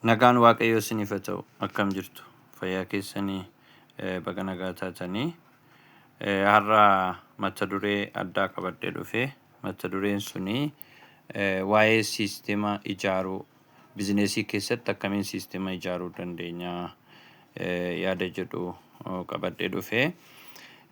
Nagaan Waaqayyoo isiniif haa ta'u. Akkam jirtu? Fayyaa keessanii baga nagaa taatanii. Har'a mata duree addaa qabadhee dhufe. Mata dureen suni waa'ee siistema ijaaruu bizineesii keessatti akkamiin siistema ijaaruu dandeenya yaada jedhu qabadhee dhufe.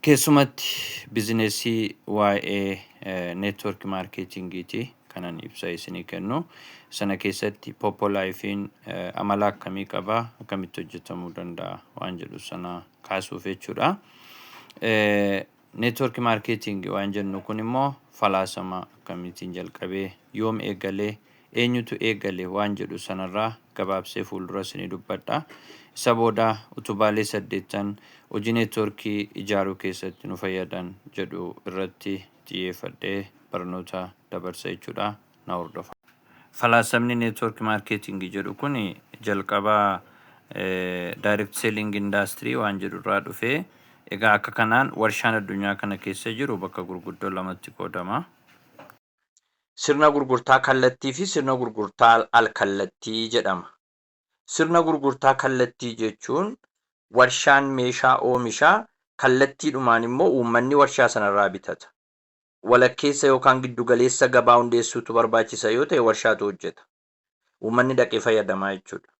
Keessumatti bizineesii waa'ee network marketingiiti kanan ibsa isinii kennu. Sana keessatti Poppo Life'n amala akkamii qaba, akkamitti hojjetamuu danda'a waan jedhu sana kaasuuf jechuudha. Network marketing waan jennu kun immoo falaasama akkamiitiin jalqabee, yoom eegalee, eenyutu eegale waan jedhu sanarraa gabaabsee fuuldura isinii dubbadha. Isa booda utubaalee saddeettan hojii neetworkii ijaaruu keessatti nu fayyadan jedhu irratti xiyyeeffadhee barnoota dabarsa jechuudha. Na hordofa. Falaasamni network marketing jedhu kun jalqaba direct selling industry waan jedhu irraa dhufe. Egaa akka kanaan warshaan addunyaa kana keessa jiru bakka gurguddoo lamatti qoodama. Sirna gurgurtaa kallattii fi sirna gurgurtaa al-kallattii jedhama. Sirna gurgurtaa kallattii jechuun warshaan meeshaa oomishaa kallattiidhumaan immoo uummanni warshaa sanarraa bitata. Walakkeessa yookaan giddugaleessa gabaa hundeessuutu barbaachisa yoo ta'e warshaatu hojjeta. Uummanni dhaqee fayyadamaa jechuudha.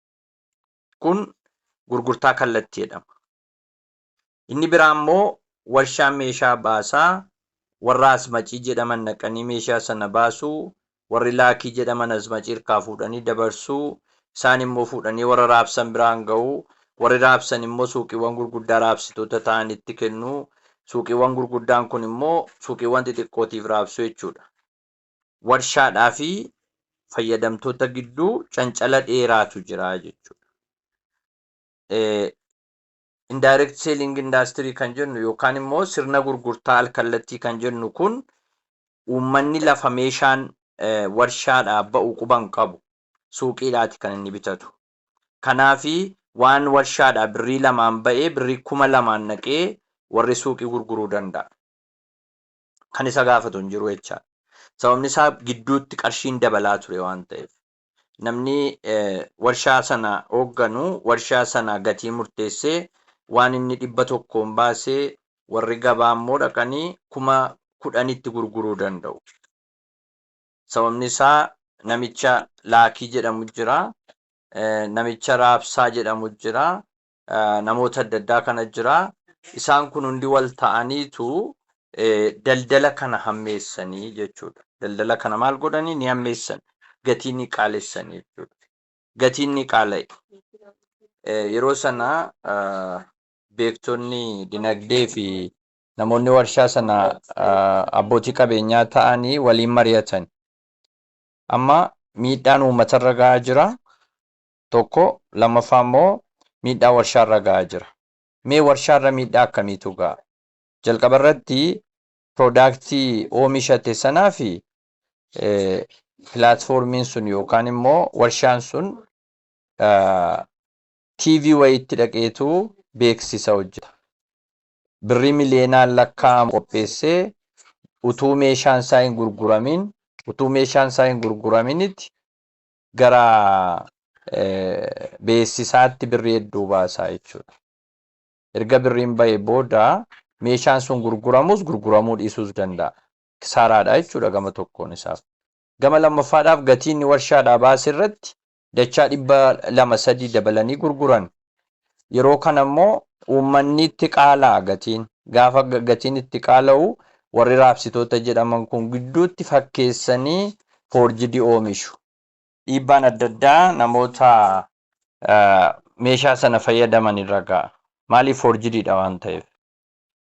Kun gurgurtaa kallattii jedhama. Inni biraa immoo warshaan meeshaa baasaa warra asmacii jedhaman dhaqanii meeshaa sana baasuu, warri laakii jedhaman asmacii irkaa fuudhanii dabarsuu, isaan immoo fuudhanii warra raabsan biraan ga'uu, warri raabsan immoo suuqiiwwan gurguddaa raabsitoota ta'anitti kennuu, suuqiiwwan gurguddaan kun immoo suuqiiwwan xixiqqootiif raabsuu jechuudha. Warshaadhaa fi fayyadamtoota gidduu cancala dheeraatu jira jechuudha. Indirect selling industry kan jennu yookaan immoo sirna gurgurtaa alkallattii kan jennu kun uummanni lafa meeshaan warshaadhaa ba'u quban qabu suuqiidhaati kan inni bitatu. Kanaafi waan warshaadhaa birrii 2n ba'ee birrii 2000n naqee warri suuqii gurguruu danda'a. Kan isa gaafatu hin jiru jechaadha. Sababni isaa gidduutti qarshiin dabalaa ture waan ta'eef. Namni warshaa sana hoogganu warshaa sana gatii murteessee waan inni 100n baasee warri gabaa immoo dhaqanii 10,000tti gurguruu danda'u. Sababni isaa namicha laakii jedhamu jira, namicha raabsaa jedhamu jira, namoota adda addaa kana jira. Isaan kun hundi wal ta'aniitu daldala kana hammeessanii jechuudha. Daldala kana maal godhanii ni hammeessan. Gatii ni qaalessanii jechuudha. Gatiin ni qaala'e. Yeroo sana beektonni dinagdee fi namoonni warshaa sana abbootii qabeenyaa ta'anii waliin mari'atan. Amma miidhaan uummatarra ga'aa jira. Tokko lammaffaa immoo miidhaa warshaarra ga'aa jira. Mee warshaarra miidhaa akkamiitu ga'a? Jalqaba irratti piroodaaktii oomishate sanaa fi pilaatfoormiin sun yookaan immoo warshaan sun TV wayiitti dhaqeetu beeksisa hojjeta. Birrii miliyoonaan lakkaa'amu qopheessee utuu meeshaan isaa hin gurguramin utuu meeshaan isaa hin gurguraminitti gara beeksisaatti birrii hedduu baasaa jechuudha. Erga birriin ba'e booda meeshaan sun gurguramus gurguramuu dhiisuus danda'a. Kisaaraadha jechuudha gama tokkoon isaaf. Gama lammaffaadhaaf gatii inni warshaadhaa baase irratti dachaa 200 3 dabalanii gurguran. Yeroo kana immoo uummanni itti qaala'a gatiin. Gaafa gatiin itti qaala'u warri raabsitoota jedhaman kun gidduutti fakkeessanii foorjidii oomishu. Dhiibbaan adda addaa namoota meeshaa sana fayyadaman irra ga'a. Maaliif foorjidiidha waan ta'eef.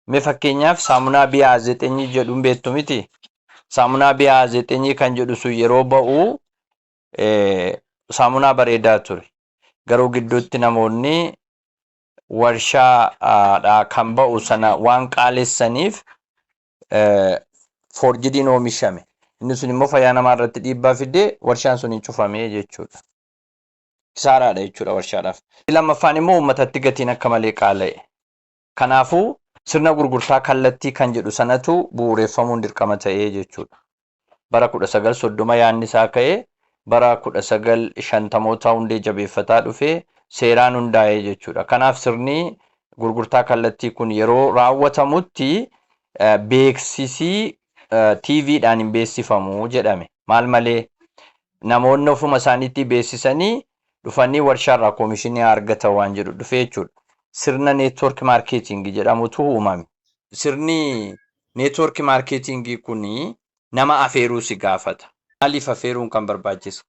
Mee fakkeenyaaf saamunaa biyaa zexenyii jedhuun beektu miti? Saamunaa biyaa zexenyii kan jedhu sun yeroo ba'u saamunaa bareedaa ture. Garuu gidduutti namoonni warshaadhaa kan ba'u sana waan qaalessaniif foorjidiin oomishame. Inni sun immoo fayyaa namaa irratti dhiibbaa fidee warshaan sun hin cufame jechuudha. Kisaaraadha jechuudha warshaadhaaf. Lammaffaan immoo uummatatti gatiin akka malee qaala'e. Kanaafuu sirna gurgurtaa kallattii kan jedhu sanatu bu'uureffamuun dirqama ta'ee jechuudha. Bara 1930 yaadni isaa ka'ee bara 1950moota hundee jabeeffataa dhufe seeraan hundaa'ee jechuudha. Kanaaf sirni gurgurtaa kallattii kun yeroo raawwatamutti beeksisii TVdhaan hin beeksifamu jedhame. Maal malee namoonni ofuma isaaniitti beeksisanii dhufanii warshaarraa koomishinii argatan waan jedhu dhufe jechuudha. Sirna network marketing jedhamutu uumame. Sirni network marketing kun nama afeeruu si gaafata. Maaliif afeeruun kan barbaachisu?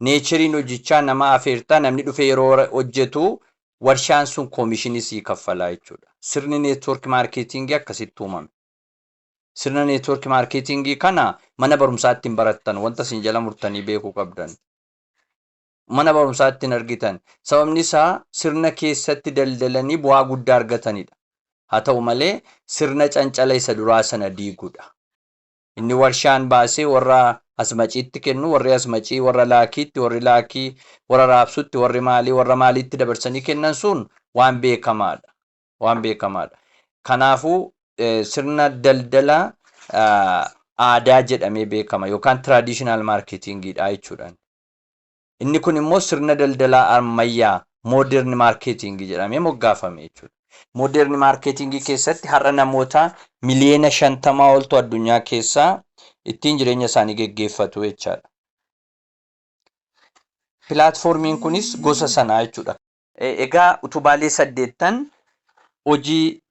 Natureiin hojichaa nama afeertaa, namni dhufee yeroo hojjetu warshaan sun koomishinii sii kaffalaa jechuudha. Sirni network marketing akkasitti uumame. Sirna network marketing kana mana barumsaatti hin barattan, wanta isin jala murtanii beekuu qabdan. Mana barumsaatti hin argitan. Sababni isaa sirna keessatti daldalanii bu'aa guddaa argatanidha. Haa ta'u malee sirna cancala isa duraa sana diiguudha. Inni warshaan baasee warra asmaciitti kennu, warri asmacii warra laakiitti, warri laakii warra raabsutti, warri maalii warra maaliitti dabarsanii kennan sun waan beekamaadha. Waan beekamaadha. Kanaafuu sirna daldala aadaa jedhamee beekama yookaan traditional marketingiidha jechuudha. Inni kun immoo sirna daldalaa ammayyaa, modern marketing jedhamee moggaafame jechuudha. Modern marketing keessatti har'a namoota 50 miliyoona oltu addunyaa keessaa ittiin jireenya isaanii geggeeffatu jechaadha. Platformiin kunis gosa sanaa jechuudha. Egaa utubaalee saddeettan hojii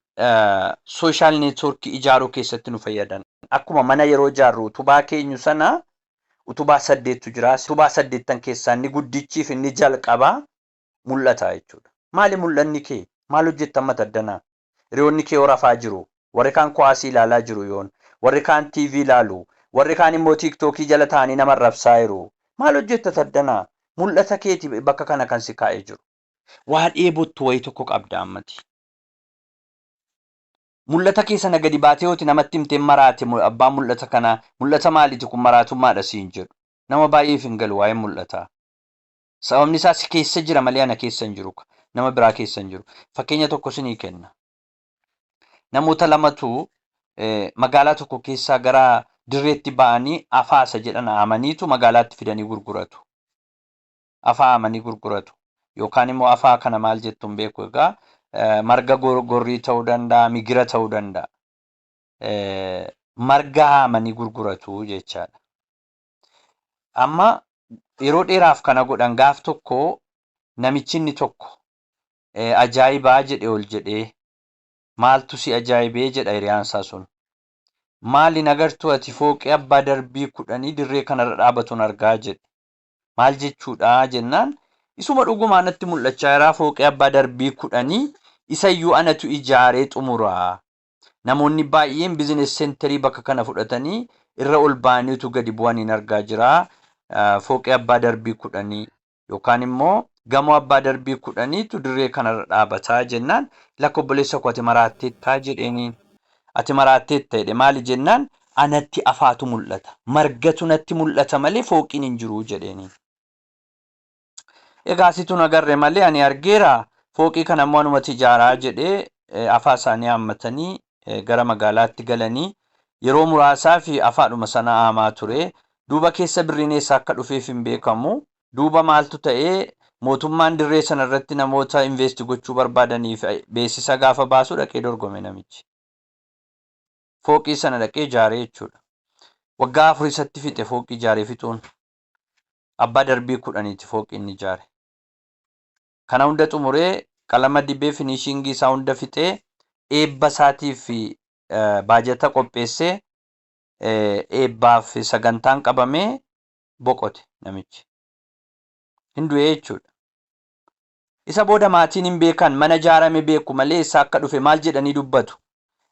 social network ijaaruu keessatti nu fayyadan. Akkuma mana yeroo ijaarru utubaa keenyu sana utubaa saddeettu jira. Utubaa saddeettan keessaa inni guddichiif inni jalqabaa mul'ata jechuudha. Maali mul'anni kee? Maal hojjettan mata addanaa? Hiriyoonni kee yoo rafaa jiru, warri kaan kuwaasii ilaalaa jiru yoon, warri kaan TV ilaalu, warri kaan immoo TikTokii jala taa'anii nama arrabsaa jiru. Maal hojjetta taddanaa? Mul'ata keeti bakka kana kan si kaa'ee jiru. Waa dheebottu wayii tokko qabda ammati. Mul'ata kee sana gadi baatee yooti namatti himtee maraate, abbaan mul'ata kanaa mul'ata maaliiti kun, maraatummaadha siin jedhu. Nama baay'eef hin galu waa'een mul'ataa. Sababni isaa si keessa jira malee ana keessa hin jiru. Nama biraa keessa hin jiru. Fakkeenya tokko isinii kenna. Namoota lamatu magaalaa tokko keessaa gara dirreetti ba'anii afaasa jedhan amaniitu magaalaatti fidanii gurguratu. Afaa amanii gurguratu. Yookaan immoo afaa kana maal jettu hin beeku, egaa marga gorrii ta'uu danda'a, migira ta'uu danda'a. Marga haamanii gurguratu jechaadha. Amma yeroo dheeraaf kana godhan. Gaaf tokko namichi inni tokko ajaa'ibaa jedhe ol jedhee. Maaltu si ajaa'ibee jedha hiriyaansaa sun. Maali agartuu ati? Fooqee abbaa darbii 10 dirree kanarra dhaabatuun argaa jedhe. Maal jechuudha jennaan, isuma dhugumaa natti mul'achaa jira, fooqee abbaa darbii 10 isayyuu anatu ijaaree xumuraa. Namoonni baay'een business centerii bakka kana fudhatanii irra ol ba'aniitu gadi bu'aniin argaa jira. Fooqee abbaa darbii 10 yookaan immoo gamoo abbaa darbii 10tu dirree kanarra dhaabataa jennaan, lakka obboleessa koo, ati maraatteettaa jedheeniin. Ati maraatteetta jedhe. Maali jennaan, anatti afaatu mul'ata. Margatu natti mul'ata malee fooqiin hin jiru jedheeniin. Egaa asitu agarre malee ani argeera, fooqii kana immoo anumatti ijaaraa jedhee. Afaa isaanii haammatanii gara magaalaatti galanii yeroo muraasaa fi afaadhuma sana haamaa ture. Duuba keessa birriin eessaa akka dhufeef hin beekamu. Duuba maaltu ta'ee, mootummaan dirree sana irratti namoota invest gochuu barbaadaniif beeksisa gaafa baasu dhaqee dorgome namichi. Fooqii sana dhaqee ijaaree jechuudha. Waggaa 4 isatti fixe fooqii ijaaree fixuun. Abbaa darbii 10ti fooqii inni ijaare. Kana hunda xumuree, qalama dibee, finishingii isaa hunda fixee, eebba isaatiif baajata qopheessee, eebbaaf sagantaan qabamee boqote namichi. Hin du'e jechuudha. Isa booda maatiin hin beekan, mana ijaarame beeku malee eessaa akka dhufe maal jedhanii dubbatu.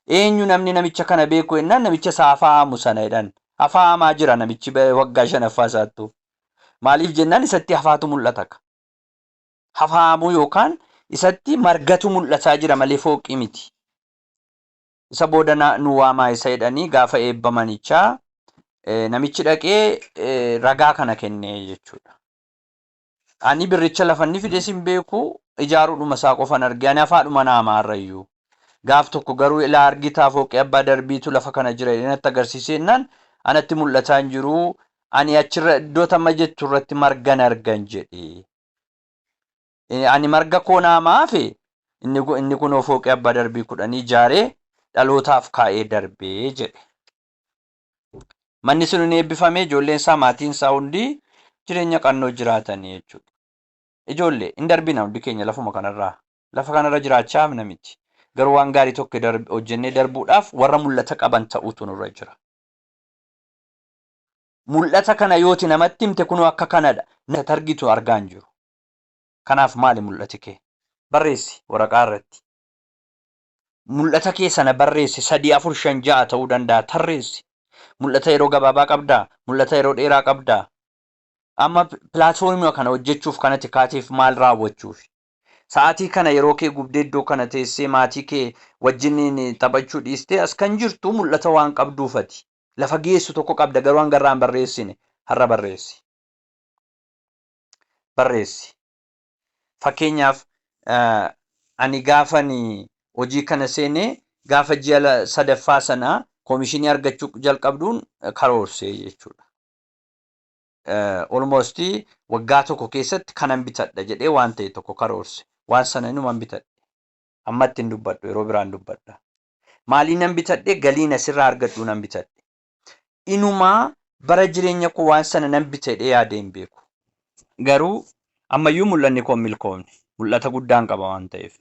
Eenyu namni namicha kana beeku jennaan, namicha isaa afaa haamu sana jedhan. Afaa haamaa jira namichi waggaa shanaffaa isaattu. Maaliif jennaan, isatti afaatu mul'ata. Afaa haamuu yookaan isatti margatu mul'ataa jira malee fooqii miti. Isa booda nu waamaa isa jedhanii gaafa eebba manichaa namichi dhaqee ragaa kana kennee jechuudha. Ani birricha lafa inni fides hin beeku, ijaaruudhuma isaa qofan arge, ani afaadhuma naamaa har'ayyuu. Gaaf tokko garuu ilaa argitaa, fooqee abbaa darbiitu lafa kana jira jedhee natti agarsiisee jennaan anatti mul'ataa hin jiru. Ani achirra iddoo tamma jettu irratti margan argan jedhe. Ani marga koo naamaa hafe inni kunoo fooqee abbaa darbii 10 ijaaree dhalootaaf kaa'ee darbee jedhe. Manni sun hin eebbifame ijoolleen isaa maatiin isaa hundi jireenya qannoo jiraatanii jechuudha. Ijoollee hin darbina hundi keenya lafuma kanarraa. Lafa kanarra jiraachaa hafna miti. Garuu waan gaarii tokko hojjennee darbuudhaaf warra mul'ata qaban ta'uutu nurra jira. Mul'ata kana yooti namatti himte kunoo akka kanadha. Natti argitu argaa hin jiru. Kanaaf maali mul'ati kee? Barreessi waraqaa irratti. Mul'ata kee sana barreessi 3 4 5 6 ta'uu danda'a tarreessi. Mul'ata yeroo gabaabaa qabdaa? Mul'ata yeroo dheeraa qabdaa? Amma pilaatfoormii kana hojjechuuf kanatti kaateef maal raawwachuufi? Sa'aatii kana yeroo kee gubdee iddoo kana teessee maatii kee wajjiniin taphachuu dhiistee as kan jirtu mul'ata waan qabduufati. Lafa geessu tokko qabda garuu hanga irraa hin barreessine har'a barreessi. Barreessi. Fakkeenyaaf ani gaafan hojii kana seene gaafa ji'a sadaffaa sana koomishinii argachuu jalqabduun karoorsee jechuudha. Almost waggaa tokko keessatti kanan bitadha jedhee waan ta'e tokko karoorse. Waan sana inuman bitadhe. Ammatti hin dubbadhu yeroo biraan dubbadha. Maalii nan bitadhe galiin asirraa argadhu nan bitadhe. Inumaa bara jireenya koo waan sana nan bita jedhee yaadee hin beeku. Garuu ammayyuu mul'anni koo hin milkoofne. Mul'ata guddaan qaba waan ta'eef.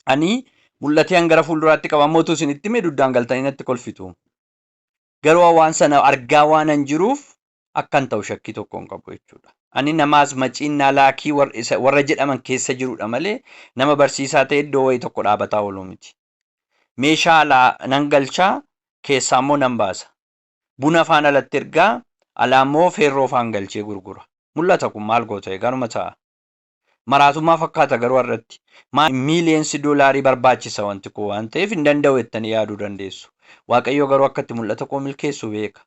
Ani mul'atee an gara fuulduraatti qaba ammoo utuu isinitti hime duddaan galtanii natti kolfitu. Garuu waan sana argaa waanan jiruuf akkan ta'u shakkii tokko hin qabu jechuudha. Ani nama asmaciinnaa laakii warra jedhaman keessa jirudha malee nama barsiisaa ta'e iddoo wayii tokko dhaabataa ooluu miti. Meeshaa alaa nan galchaa keessaa immoo nan baasa. Buna afaan alatti ergaa alaa immoo feerroo afaan galchee gurgura. Mul'ata kun maal goota egaa numa ta'a. Maraatummaa fakkaata garuu har'atti. Miiliyoonsi doolaarii barbaachisa wanti kun waan ta'eef hin danda'u jettanii yaaduu dandeessu. Waaqayyo garuu akka itti mul'ata koo milkeessu beeka.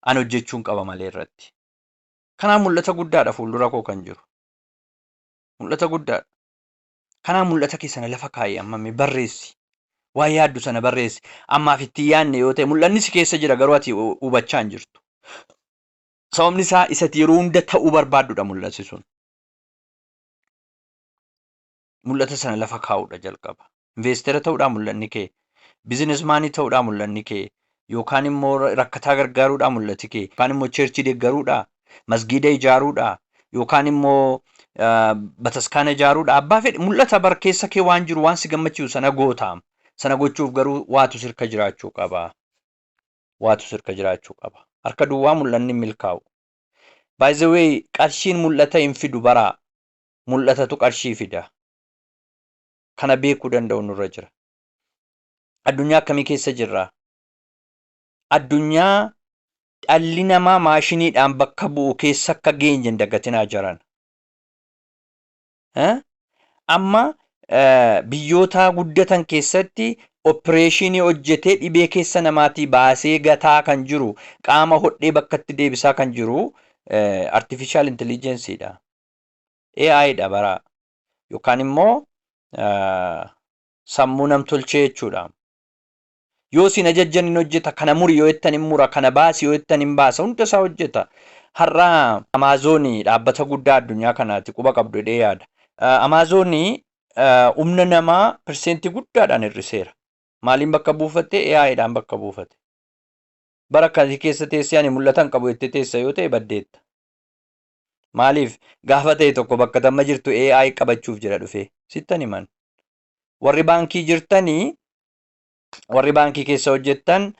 An hojjechuun qaba malee irratti. Kanaaf mul'ata guddaadha fuuldura koo kan jiru. Mul'ata guddaadha. Kanaaf mul'ata kee sana lafa kaa'i amma mee barreessi. Waan yaaddu sana barreessi. Ammaaf itti hin yaadne yoo ta'e mul'anni si keessa jira garuu ati hubachaa hin jirtu. Sababni isaa isati yeroo hunda ta'uu barbaaddudha mul'ati sun. Mul'ata sana lafa kaa'uudha jalqaba. Investera ta'uudhaa mul'anni kee. Bizinesmaanii ta'uudhaa mul'anni kee. Yookaan immoo rakkataa gargaaruudhaa mul'ati kee. Yookaan immoo cheerchii deeggaruudhaa. Masgiida ijaaruudhaa. Yookaan immoo bataskaana ijaaruudha. Abbaa fedhe mul'ata bar keessa kee waan jiru waan si gammachiisu sana gootaam. Sana gochuuf garuu waatu sirka jiraachuu qaba. Waatu sirka jiraachuu qaba. Harka duwwaa mul'anni hin milkaa'u. By the way qarshiin mul'ata hin fidu baraa. Mul'atatu qarshii fida. Kana beekuu danda'u nurra jira. Addunyaa akkamii keessa jirra? Addunyaa dhalli namaa maashiniidhaan bakka bu'u keessa akka geenye hin dagatinaa jaran. Amma biyyoota guddatan keessatti opereeshinii hojjetee dhibee keessa namaatii baasee gataa kan jiru qaama hodhee bakkatti deebisaa kan jiru artificial intelligence dha. AI dha bara yookaan immoo sammuu namtolchee jechuudha. Yoo isin ajajjan hin hojjeta, kana muri yoo jettan hin mura, kana baasi yoo jettan hin baasa, hunda isaa hojjeta. Har'a Amaazoonii dhaabbata guddaa addunyaa kanaati quba qabdu jedhee yaada. Amaazoonii humna namaa perseentii guddaadhaan hir'iseera. Maaliin bakka buufate? AIdhaan bakka buufate. Bara akkasii keessa teessee ani mul'ata hin qabu jettee teessa yoo ta'e baddeetta. Maaliif gaafa ta'e tokko bakka tamma jirtu AI qabachuuf jira dhufee sittan himan. Warri baankii jirtanii warri baankii keessa hojjettan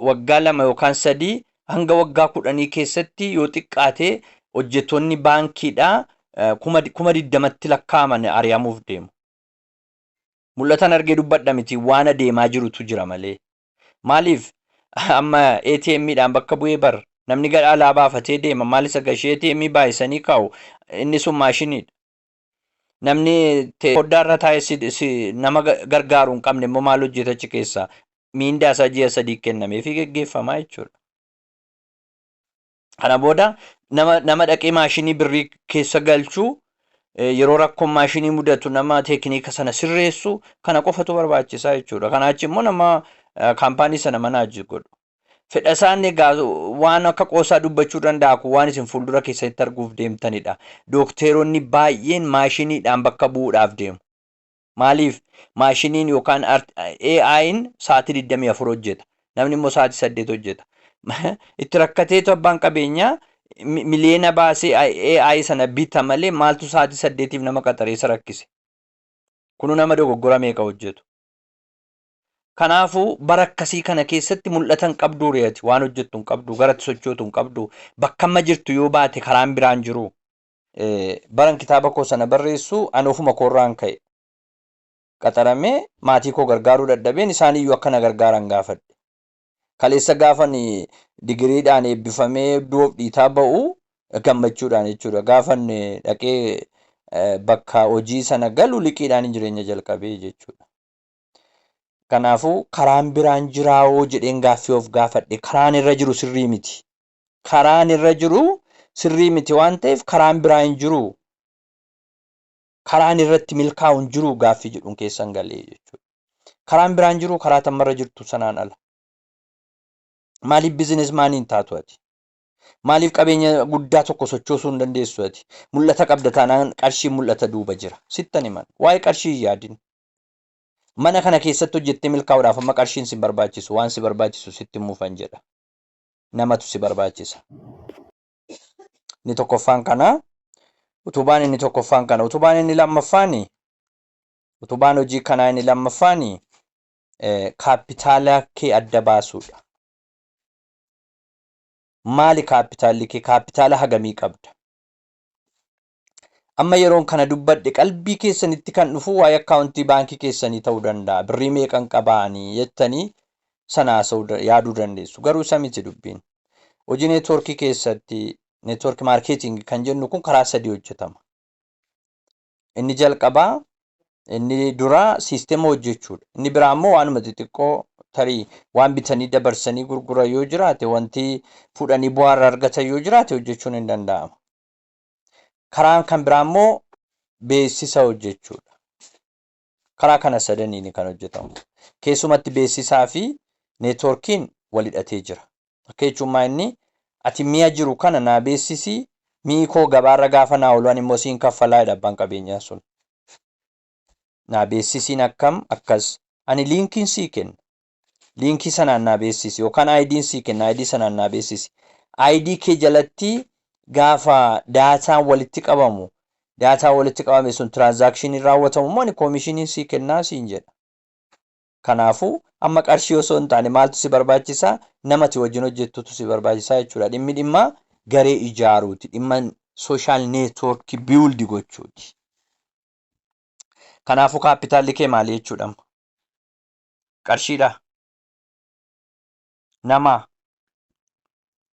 waggaa 2 yookaan 3 hanga waggaa 10 keessatti yoo xiqqaate hojjettoonni baankiidhaa 20,000tti lakkaa'aman ari'amuuf deemu. Mul'atan argee dubbadha miti waan adeemaa jirutu jira malee. Maaliif amma ATM'dhaan bakka bu'ee bar namni gara alaa baafatee deema maal isa gashee ATM baay'isanii kaa'u inni sun maashiniidha. Namni foddaa irra taa'ee si nama gargaaru hin qabne immoo maal hojjeta achi keessaa? Miindaa isaa ji'a 3 kennameefii geggeeffamaa jechuudha. Kana booda nama dhaqee maashinii birrii keessa galchu yeroo rakkoon maashinii mudatu nama teekniika sana sirreessu kana qofatu barbaachisaa jechuudha. Kanaa achi immoo nama kaampaanii sana manaaji godhu. Fedhasaan egaa waan akka qoosaa dubbachuu danda'a kun waan isin fuuldura keessanitti arguuf deemtanidha. Dookteeronni baay'een maashiniidhaan bakka bu'uudhaaf deemu. Maaliif maashiniin yookaan AI'n sa'aatii 24 hojjeta. Namni immoo sa'aatii 8 hojjeta. Itti rakkateetu abbaan qabeenyaa miliyoona baasee AI sana bita malee maaltu sa'aatii 8f nama qaxaree isa rakkise. Kunu nama dogoggora meeqa hojjetu. Kanaafuu bara akkasii kana keessatti mul'ata hin qabduu re'ati waan hojjettu hin qabdu garatti sochootu hin qabdu bakka amma jirtu yoo baate karaan biraan jiru. Baran kitaaba koo sana barreessu ani ofuma koorraan ka'e. Qaxaramee maatii koo gargaaruu dadhabeen isaan iyyuu akka na gargaaran gaafadhe. Kaleessa gaafan digiriidhaan eebbifamee iddoo of dhiitaa ba'u gammachuudhaan jechuudha. Gaafan dhaqee bakka hojii sana galu liqiidhaan jireenya jalqabee jechuudha. Kanaafuu karaan biraan jiraawoo jedheen gaaffii of gaafadhe. Karaan irra jiru sirrii miti. Karaan irra jiru sirrii miti waan ta'eef karaan biraa hin jiru. Karaan irratti milkaa'u hin jiru gaaffii jedhuun keessan galee jechuudha. Karaan biraan jiru karaa tammarra jirtu sanaan ala. Maaliif businessmanii hin taatu ati? Maaliif qabeenya guddaa tokko sochoosuu hin dandeessu ati? Mul'ata qabda taanaan qarshiin mul'ata duuba jira. Sittan himan. Waa'ee qarshii hin yaadin. Mana kana keessatti hojjettee milkaa'uudhaaf amma qarshiin si barbaachisu waan si barbaachisu sitti himuufan jedha. Namatu si barbaachisa. Inni tokkoffaan kana. Utubaan inni tokkoffaan kana. Utubaan inni lammaffaani. Utubaan hojii kanaa inni lammaffaani kaapitaala kee adda baasuudha. Maali kaapitaalli kee? Kaapitaala hagamii qabda? Amma yeroon kana dubbadhe qalbii keessanitti kan dhufu waa'ee akkaawuntii baankii keessanii ta'uu danda'a. Birrii meeqan qabaanii jettanii sana haasa'uu yaaduu dandeessu. Garuu isa miti dubbiin. Hojii neetwoorkii keessatti network marketing kan jennu kun karaa sadii hojjetama. Inni jalqabaa inni duraa siistema hojjechuudha. Inni biraa immoo waanuma xixiqqoo tarii waan bitanii dabarsanii gurguran yoo jiraate wanti fuudhanii bu'aa irraa argatan yoo jiraate hojjechuun hin danda'ama. Karaan kan biraa immoo beeksisa hojjechuudha. Karaa kana sadaniini kan hojjetamu. Keessumatti beeksisaa fi neetwoorkiin wal hidhatee jira. Akka jechuun maa inni ati mi'a jiru kana naa beeksisi mi'i koo gabaarra gaafa naa oolu ani immoo siin kaffalaa jedha abbaan qabeenyaa sun. Naa beeksisiin akkam akkas ani liinkiin sii kenna. Liinkii sanaan naa beeksisi yookaan ID'n sii kenna ID sanaan naa beeksisi. ID kee jalatti gaafa daataan walitti qabamu daataan walitti qabame sun transactioniin raawwatamu immoo ani koomishiniin sii kennaa siin jedha. Kanaafuu amma qarshii osoo hin taane maaltu si barbaachisaa? Nama ati wajjin hojjettutu si barbaachisaa jechuudha. Dhimmi dhimma garee ijaaruuti. Dhimma social networkii build gochuuti. Kanaafuu kaapitaalli kee maali jechuudha amma? Qarshiidhaa? Namaa?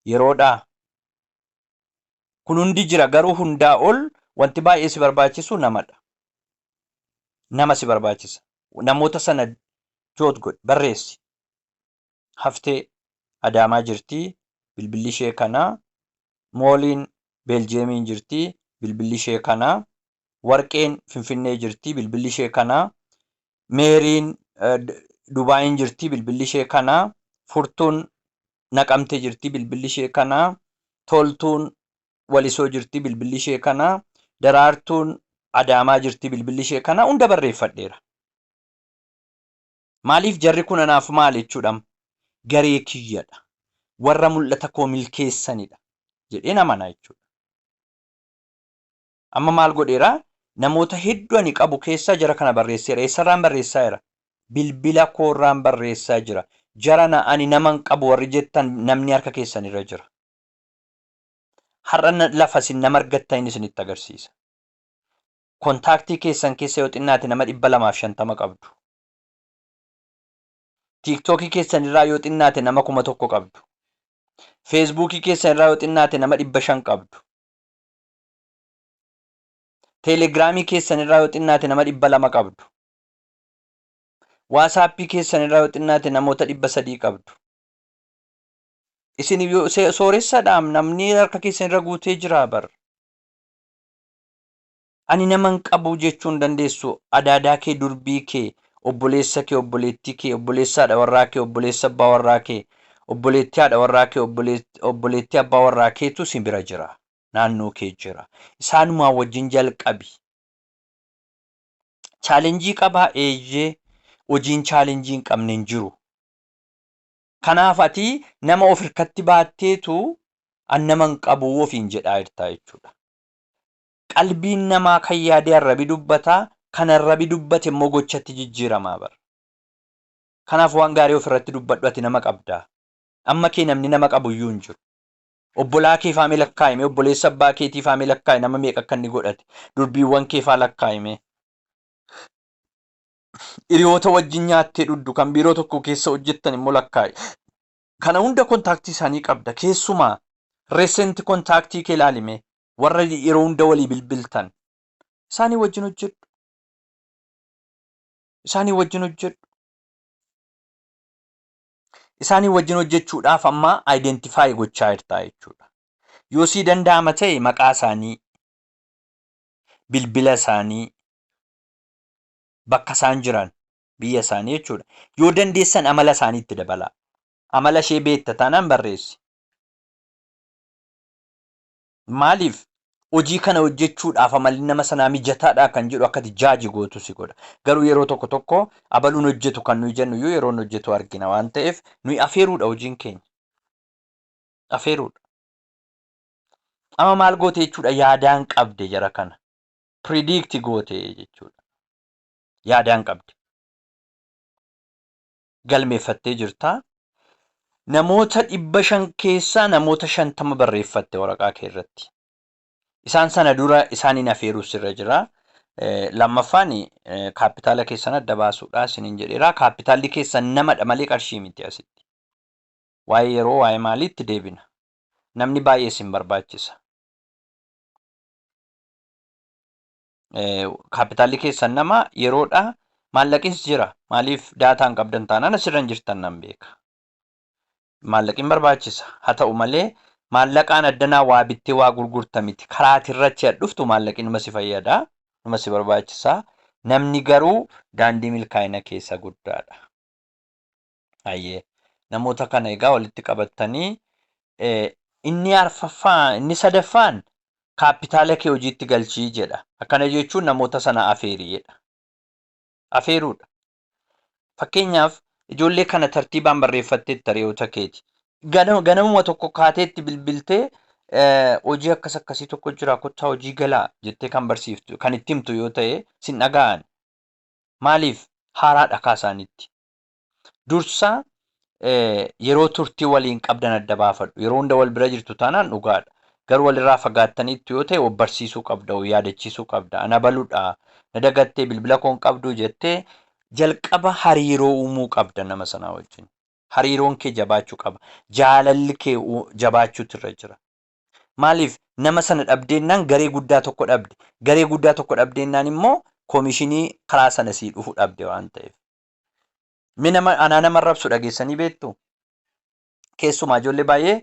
Yeroodhaa? Kun hundi jira garuu hundaa ol wanti baay'ee si barbaachisu namadha. Nama si barbaachisa. Namoota sana jot godhi barreessi. Haftee Adaamaa jirti bilbilli ishee kana. Mooliin Beeljeemiin jirti bilbilli ishee kana. Warqeen Finfinnee jirti bilbilli ishee kana. Meeriin Dubaayin jirti bilbilli ishee kana. Furtuun Naqamte jirti bilbilli ishee kana. Toltuun Walisoo jirti bilbilli ishee kana. Daraartuun Adaamaa jirti bilbilli ishee kana. Hunda barreeffadheera. Maaliif jarri kun anaaf maal jechuudha? Garee kiyyadha. Warra mul'ata koo milkeessanidha jedheen amana jechuudha. Amma maal godheera? Namoota hedduu ani qabu keessaa jara kana barreesseera. Eessarraan barreessaa jira? Bilbila koorraan barreessaa jira. Jarana ani naman qabu warri jettan namni harka keessan irra jira. Har'a lafa isin nama argattan isinitti agarsiisa. Kontaaktii keessan keessa yoo xinnaate nama 250 qabdu. Tiiktookii keessan irraa yoo xinnaate nama 1000 qabdu. Feesbuukii keessan irraa yoo xinnaate nama 500 qabdu. Teelegiraamii keessan irraa yoo xinnaate nama 200 qabdu. Waasaappii keessan irraa yoo xinnaate namoota 300 qabdu. Isin sooressadhaam namni harka keessan irra guutee jira bar. Ani nama hin qabu jechuu hin dandeessu. Adaadaa kee, durbii kee, obboleessa kee, obboleettii kee, obboleessa haadha warraa kee, obboleessa abbaa warraa kee, Obboleettii haadha warraa kee, obboleettii abbaa warraa keetu si bira jira. Naannoo kee jira. Isaanumaa wajjin jalqabi. Challenge qabaa? Eeyyee, hojiin challenge hin qabne hin jiru. Kanaaf ati nama of hirkatti baatteetu an nama hin qabu ofiin jedhaa jirta jechuudha. Qalbiin namaa kan yaade arrabi dubbataa, kan arrabi dubbate immoo gochatti jijjiiramaa bara. Kanaaf waan gaarii ofirratti dubbadhu, ati nama qabdaa. Amma kee namni nama qabu iyyuu hin jiru. Obbolaa kee faamee lakkaa'ime, obboleessa abbaa keetii faamee lakkaa'e, nama meeqa akka inni godhate, durbiiwwan kee faa lakkaa'ime. Hiriyoota wajjin nyaattee dhugdu kan biiroo tokko keessa hojjettan immoo lakkaa'i. Kana hunda contact isaanii qabda. Keessumaa recent contact kee ilaalime, warra yeroo hunda walii bilbiltan. Isaanii wajjin hojjedhu. Isaanii wajjin hojjedhu. Isaanii wajjin hojjechuudhaaf amma identify gochaa jirta jechuudha. Yoo sii danda'ama ta'e maqaa isaanii, bilbila isaanii, bakka isaan jiran, biyya isaanii jechuudha. Yoo dandeessan amala isaanii itti dabalaa. Amala ishee beekta taanaan barreessi. Maaliif? Hojii kana hojjechuudhaaf amalli nama sanaa mijataadha kan jedhu akka ati judge gootu si godha. Garuu yeroo tokko tokko abaluun hojjetu kan nuyi jennu iyyuu yeroo inni hojjetu argina waan ta'eef nuyi afeeruudha hojiin keenya. Afeeruudha. Amma maal goote jechuudha? Yaadaan qabde jara kana. Predict goote jechuudha. Yaadaan qabde. Galmeeffattee jirta. Namoota 500 keessaa namoota 50 barreeffatte waraqaa kee irratti. Isaan sana dura isaaniin afeeruu sirra jira. Lammaffaan kaapitaala keessan adda baasuudha isiniin jedheera. Kaapitaalli keessan namadha malee qarshii miti asitti. Waa'ee yeroo, waa'ee maaliitti deebina. Namni baay'ee isin barbaachisa. Kaapitaalli keessan nama, yeroodha. Maallaqis jira. Maaliif? Data hin qabdan taanaan asirra hin jirtan nan beeka. Maallaqin barbaachisa. Haa ta'u malee maallaqaan addanaa waa bittee waa gurgurta miti. Karaa ati irratti dhuftu maallaqi numa si fayyada. Numa si barbaachisa. Namni garuu daandii milkaa'ina keessa guddaadha. Hayyee. Namoota kana egaa walitti qabattanii inni arfaffaa, inni sadaffaan kaapitaala kee hojiitti galchii jedha. Akkana jechuun namoota sana afeerii jedha. Afeeruudha. Fakkeenyaaf ijoollee kana tartiibaan barreeffatteetta, hiriyoota keeti. Ganamuma tokko kaateetti bilbiltee hojii akkas akkasii tokko jira, kottaa hojii galaa jettee kan barsiiftu, kan itti himtu yoo ta'e, sin dhaga'an. Maaliif? Haaraadha kaasaanitti. Dursa yeroo turtii waliin qabdan adda baafadhu. Yeroo hunda wal bira jirtu taanaan dhugaadha. Garuu walirraa fagaattaniittu yoo ta'e of barsiisuu qabda, of yaadachiisuu qabda. Ana baluudha, na dagattee, bilbila koon qabdu jettee jalqaba hariiroo uumuu qabda nama sanaa wajjin. Hariiroon kee jabaachuu qaba. Jaalalli kee jabaachuutu irra jira. Maaliif? Nama sana dhabdeennaan garee guddaa tokko dhabde. Garee guddaa tokko dhabdeennaan immoo commission karaa sana sii dhufu dhabde waan ta'eef. Mi nama anaa nama arrabsu dhageessanii beektu? Keessumaa ijoollee baay'ee,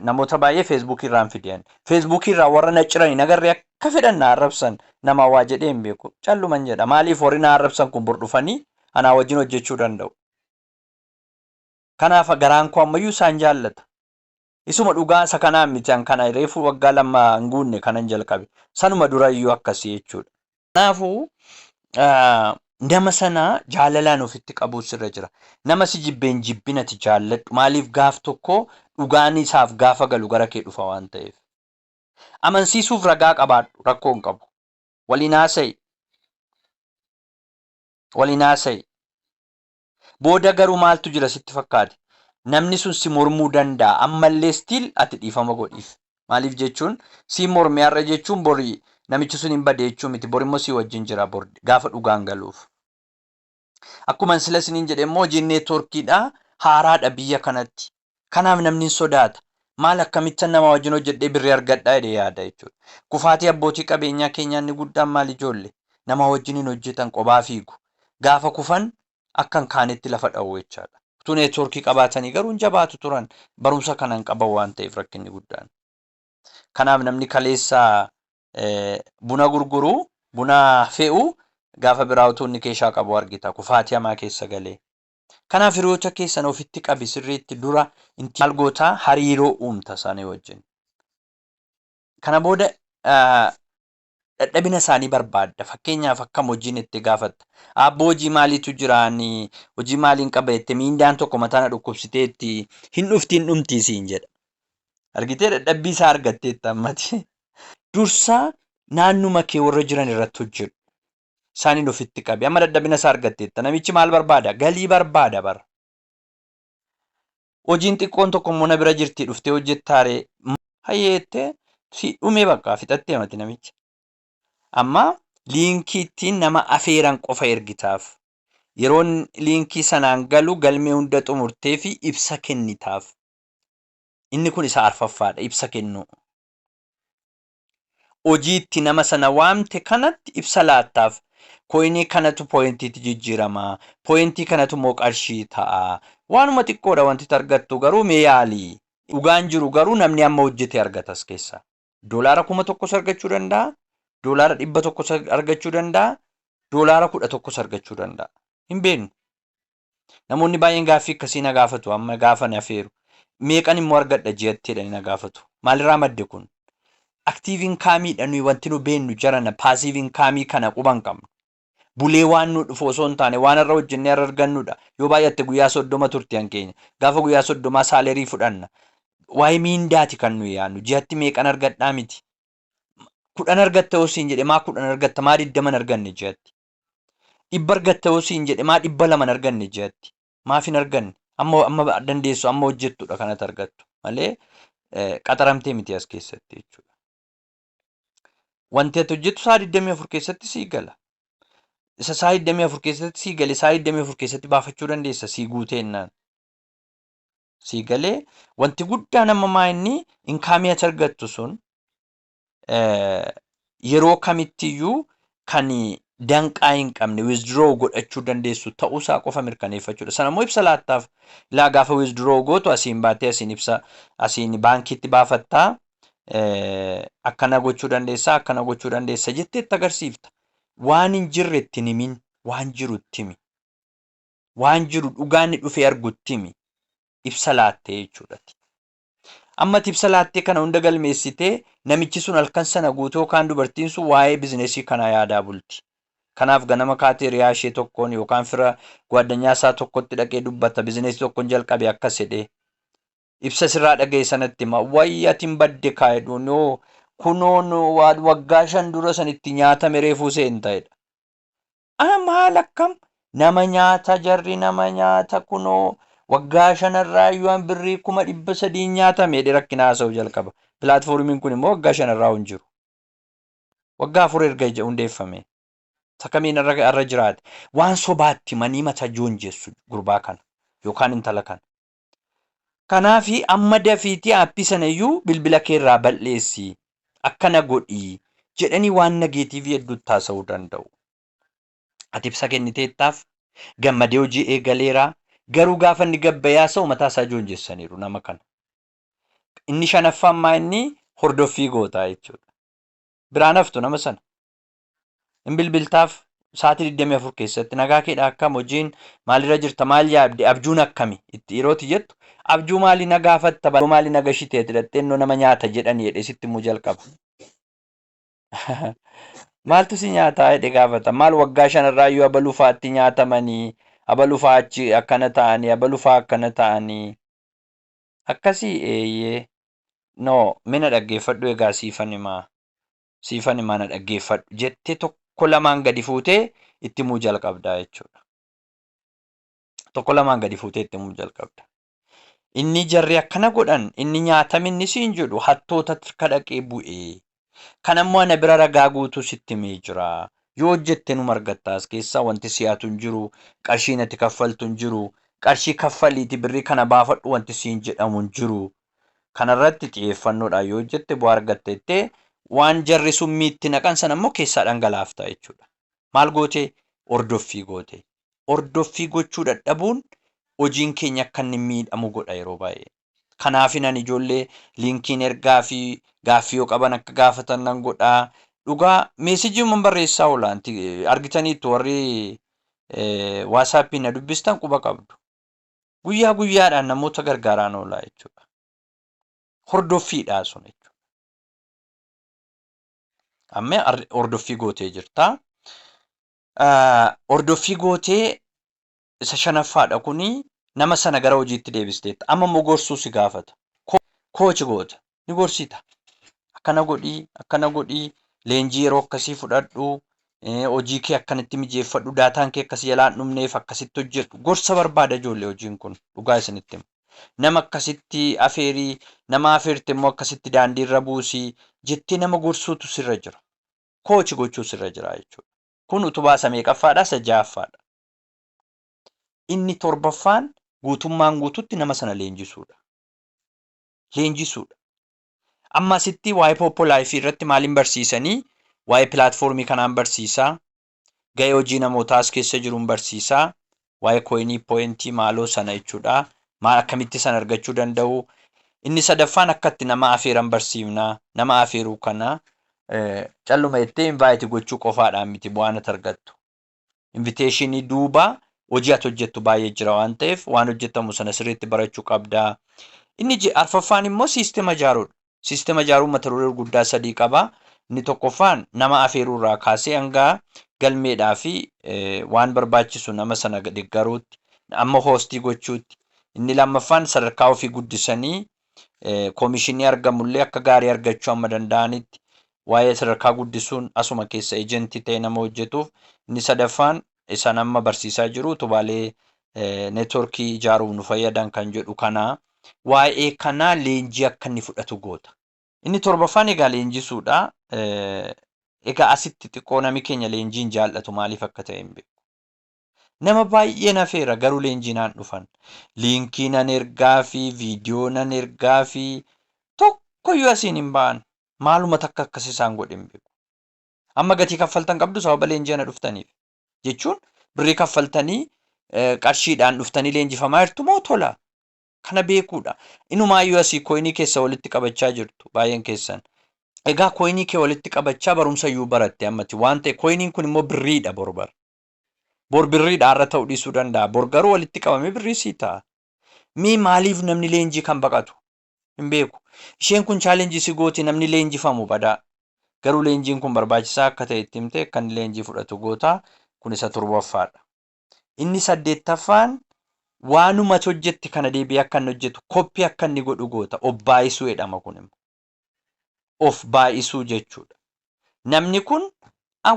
namoota baay'ee Facebookii irraan fidan. Facebookii irraa warra na ciran hin agarree, akka fedhan na arrabsan, nama waa jedhee hin beeku. Calluman jedha. Maaliif? Warri na arrabsan kun bor dhufanii anaa wajjin hojjechuu danda'u. Kanaaf garaan koo ammayyuu isaan jaallata. Isuma dhugaa isa kanaan miti, an kana reefu waggaa 2 hin guunne kanan jalqabe. Sanuma dura iyyuu akkasii jechuudha. Kanaafuu nama sana jaalalaan ofitti qabuu sirra jira. Nama si jibbeen jibbin, ati jaalladhu. Maaliif? Gaaf tokko dhugaan isaaf gaafa galu gara kee dhufa waan ta'eef. Amansiisuuf ragaa qabaadhu, rakkoo hin qabu. Waliin haasa'i. Waliin haasa'i. Booda garuu maaltu jira sitti fakkaate? Namni sun si mormuu danda'a. Ammallee still ati dhiifama godhiif. Maaliif jechuun, si mormee har'a jechuun bori namichi sun hin bade jechuu miti. Bor immoo si wajjin jira, bor gaafa dhugaan galuuf. Akkuma sila isiniin jedhe immoo hojiin networkiidha. Haaraadha biyya kanatti. Kanaaf namni hin sodaata. Maal, akkamittan nama wajjin hojjedhee birrii argadhaa jedhee yaada jechuudha. Kufaatii abbootii qabeenyaa keenyaa inni guddaan maal ijoollee? Nama wajjin hin hojjetan, qobaa fiigu. Gaafa kufan akka hin kaanetti lafa dha'u jechaadha. Utuu networkii qabaatanii garuu hin jabaatu turan. Barumsa kana hin qaban waan ta'eef rakkinni guddaan. Kanaaf namni kaleessa buna gurguru, buna fe'u, gaafa biraa utuu inni keeshaa qabu argita. Kufaatii hamaa keessa galee. Kanaaf hiriyoota keessan ofitti qabi sirriitti dura inti maal gootaa hariiroo uumta isaanii wajjin. Kana booda dadhabina isaanii barbaadda. Fakkeenyaaf akkam hojiin itti gaafatta. Aabboo hojii maaliitu jiraanii hojii maaliin qaba jettee miindaan tokko mataa na dhukkubsiteetti hin dhuftiin dhumtii siin jedha. Argitee dadhabbii isaa argatteetta ammati. Dursaa naannuma kee warra jiran irratti hojjedhu. Isaaniin ofitti qabi. Amma dadhabina isaa argatteetta. Namichi maal barbaada? Galii barbaada bara. Hojiin xiqqoon tokko immoo na bira jirti dhuftee hojjettaaree. Hayyeettee si dhumee bakka fixattee amati namicha. Amma liinkii ittiin nama afeeran qofa ergitaaf. Yeroon liinkii sanaan galu galmee hunda xumurtee fi ibsa kennitaaf. Inni kun isa arfaffaadha ibsa kennuu. Hojii itti nama sana waamte kanatti ibsa laattaaf. Coinii kanatu pointiitti jijjiirama. Pointii kanatu immoo qarshii ta'a. Waanuma xiqqoodha wanti argattu garuu mee yaalii. Dhugaan jiru garuu namni amma hojjete argata as keessaa. $1000s argachuu danda'a. $100s argachuu danda'a. $11s argachuu danda'a. Hin beeknu. Namoonni baay'een gaaffii akkasii na gaafatu amma gaafa na afeeru. Meeqan immoo argadha ji'atti jedhanii na gaafatu. Maalirraa madde kun? Active incomeiidha nuyi wanti nu beennu jarana passive incomeii kana quba hin qabnu. Bulee waan nu dhufu osoo hin taane waan irra hojjennee irra argannudha. Yoo baay'atte guyyaa 30 turti hankeenya. Gaafa guyyaa 30 salary fudhanna. Waa'ee miindaati kan nuyi yaadnu. Ji'atti meeqan argadhaa miti. 10 argatta yoo siin jedhe maa 10 argatta maa 20 arganne ji'atti. 100 argatta yoo siin jedhe maa 200 arganne ji'atti. Maaf hin arganne? Amma amma dandeessu amma hojjettudha kanatti argattu malee qaxaramtee miti as keessatti jechuudha. Wanti ati hojjettu sa'a 24 keessatti sii gala. Isa sa'a 24 keessatti sii gale sa'a 24 keessatti baafachuu dandeessa sii guuteennaan. Sii galee wanti guddaan amma maa inni incomeii ati argattu sun yeroo kamittiyyuu kan danqaa hin qabne withdraw godhachuu dandeessu ta'uusaa qofa mirkaneeffachuudha. Sana immoo ibsa laattaaf. Ilaa gaafa withdraw gootu asiin baatee asiin ibsa asiin baankiitti baafattaa akkana gochuu dandeessaa akkana gochuu dandeessa jettee itti agarsiifta. Waan hin jirre itti hin himin waan jiru itti himi. Waan jiru dhugaa inni dhufee argu itti himi. Ibsa laattee jechuudha. Amma ati ibsa laattee kana hunda galmeessitee namichi sun halkan sana guutuu yookaan dubartiin sun waa'ee businessii kanaa yaadaa bulti. Kanaaf ganama kaatee hiriyaa ishee tokkoon yookaan fira gwaaddanyaa isaa tokkotti dhaqee dubbata businessii tokkoon jalqabe akkas jedhee. Ibsa sirraa dhaga'e sanatti hima wayyi ati hin badde kaa'edhu noo kunoon waggaa 5 dura sanitti nyaatame reefuu seenta jedha. Ah maal akkam nama nyaata jarri nama nyaata kunoo waggaa shanarraa iyyuu an birrii 300,000 nyaatame jedhee rakkina haasa'uu jalqaba. Platformiin kun immoo waggaa shanarraa hin jiru. Waggaa 4 erga ija hundeeffame. Sakamiin irra jiraate. Waan sobaatti manii mata joonjessu gurbaa kana yookaan intala kana. Kanaafi amma dafiitii appii sana iyyuu bilbila kee irraa bal'eessi. Akkana godhi jedhanii waan negativeii hedduutti haasa'uu danda'u. Ati ibsa kenniteettaaf gammadee hojii eegaleera. Garuu gaafa inni gabbayee haasa'u mataa isaa joonjessaniiru nama kana. Inni shanaffaan maa inni hordoffii gootaa jechuudha. Biraan haftu nama sana. Hin bilbiltaaf sa'aatii 24 keessatti nagaa keedha akkam hojiin maalirra jirta maal yaadde abjuun akkami itti yerootti jettu abjuu maalii na gaafatta baloo maalii na gashite ati dhattee innoo nama nyaata jedhani jedhee sitti himuu jalqaba. Maaltu si nyaataa jedhee gaafata. Maal waggaa shanarraa iyyuu abaluu fa'aatti nyaatamanii abaluu fa'a achi akkana ta'anii abaluu fa'a akkana ta'anii akkasii eeyyee no mina dhaggeeffadhu egaa siifan himaa. Siifan himaa na dhaggeeffadhu jettee tokko lamaan gadi fuutee itti himuu jalqabdaa jechuudha. Tokko lamaan gadi fuutee itti himuu jalqabda. Inni jarri akkana godhan inni nyaatame inni siin jedhu hattoota harka dhaqee bu'ee. Kan ammoo ana bira ragaa guutuu sitti himee jira. Yoo hojjette numa argatta as keessaa wanti si'aatu hin jiru qarshiin ati kaffaltu hin jiru qarshii kaffaliiti birrii kana baafadhu wanti siin jedhamu hin jiru. Kanarratti xiyyeeffannoodhaan yoo hojjette bu'aa argatta jettee waan jarri summii itti naqan sana immoo keessaa dhangalaafta jechuudha. Maal gootee? Hordoffii goote. Hordoffii gochuu dadhabuun hojiin keenya akka inni miidhamu godha yeroo baay'ee. Kanaafin ani ijoollee linkiin ergaa fi gaaffii yoo qaban akka gaafatan nan godha. Dhugaa messageiiwwan barreessaa oola argitaniittu warri WhatsAppiin na dubbistan quba qabdu. Guyyaa guyyaadhaan namoota gargaaraan oolaa jechuudha. Hordoffiidhaa sun jechuudha. Amma hordoffii gootee jirta. Hordoffii gootee isa shanaffaadha kuni, nama sana gara hojiitti deebisteetta. Amma immoo gorsuu si gaafata. Coach goota. Ni gorsita. Akkana godhii, akkana godhii, leenjii yeroo akkasii fudhadhu, hojii kee akkanatti mijeeffadhu, dataan kee akkasii jalaan dhumneef akkasitti hojjedhu. Gorsa barbaada ijoollee hojiin kun, dhugaa isinitti hima. Nama akkasitti afeerii, nama afeerte immoo akkasitti daandiirra buusii jettee nama gorsuutu sirra jira. Coach gochuu sirra jira jechuudha. Kun utubaa isa meeqaffaadha? Isa ja'affaadha. Inni torbaffaan guutummaan guututti nama sana leenjisuudha. Leenjisuudha. Amma asitti waa'ee Poppo Life irratti maaliin barsiisanii? Waa'ee platformii kanaan barsiisaa. Gahee hojii namootaa as keessa jiruun barsiisaa. Waa'ee coinii, pointii maaloo sana jechuudha. Maal akkamitti sana argachuu danda'u? Inni sadaffaan akka itti nama afeeran barsiifna. Nama afeeruu kana calluma jettee invite gochuu qofaadhaan miti bu'aan ati argattu. Invitationii duuba hojii ati hojjettu baay'ee jira waan ta'eef, waan hojjetamu sana sirriitti barachuu qabda. Inni arfaffaan immoo siistema ijaaruudha. Siistema ijaaruun mata duree gurguddaa sadii qaba. Inni tokkoffaan nama afeeruu irraa kaasee hanga galmeedhaa fi waan barbaachisu nama sana deeggaruutti, amma hostii gochuutti. Inni lammaffaan sadarkaa ofii guddisanii commissionii argamullee akka gaarii argachuu amma danda'anitti waa'ee sadarkaa guddisuun asuma keessa agentii ta'e nama hojjetuuf. Inni sadaffaan isaan amma barsiisaa jiru, utubaalee networkii ijaaruuf nu fayyadan kan jedhu kana, waa'ee kanaa leenjii akka inni fudhatu goota. Inni torbaffaan egaa leenjisuudha. Egaa asitti xiqqoo nami keenya leenjii hin jaallatu, maaliif akka ta'e hin beeku. Nama baay'ee nafeera, garuu leenjii naan dhufan. Linkii nan ergaa fi viidiyoo nan ergaa fi tokkoyyuu asiin hin ba'an. Maaluma takka akkas isaan godhe hin beeku. Amma gatii kaffaltan qabdu sababa leenjii ana dhuftaniif. Jechuun birrii kaffaltanii, qarshiidhaan dhuftanii leenjifamaa jirtu moo tola? Kana beekuudha. Inumaayyuu asii coinii keessa walitti qabachaa jirtu baay'een keessan. Egaa coinii kee walitti qabachaa barumsa iyyuu baratte ammati waan ta'e, coiniin kun immoo birriidha bor bara. Bor birriidha, har'a ta'uu dhiisuu danda'a. Bor garuu walitti qabamee birrii sii ta'a. Mee maaliif namni leenjii kan baqatu? Hin beeku. Isheen kun challengeii si gooti, namni leenjifamu badaa. Garuu leenjiin kun barbaachisaa akka ta'e itti himte, akka inni leenjii fudhatu goota. Kun isa torbaffaadha. Inni saddeettaffaan waanuma ati hojjette kana deebi'ee akka inni hojjetu, copy akka inni godhu goota. Of baay'isuu jedhama kun immoo. Of baay'isuu jechuudha. Namni kun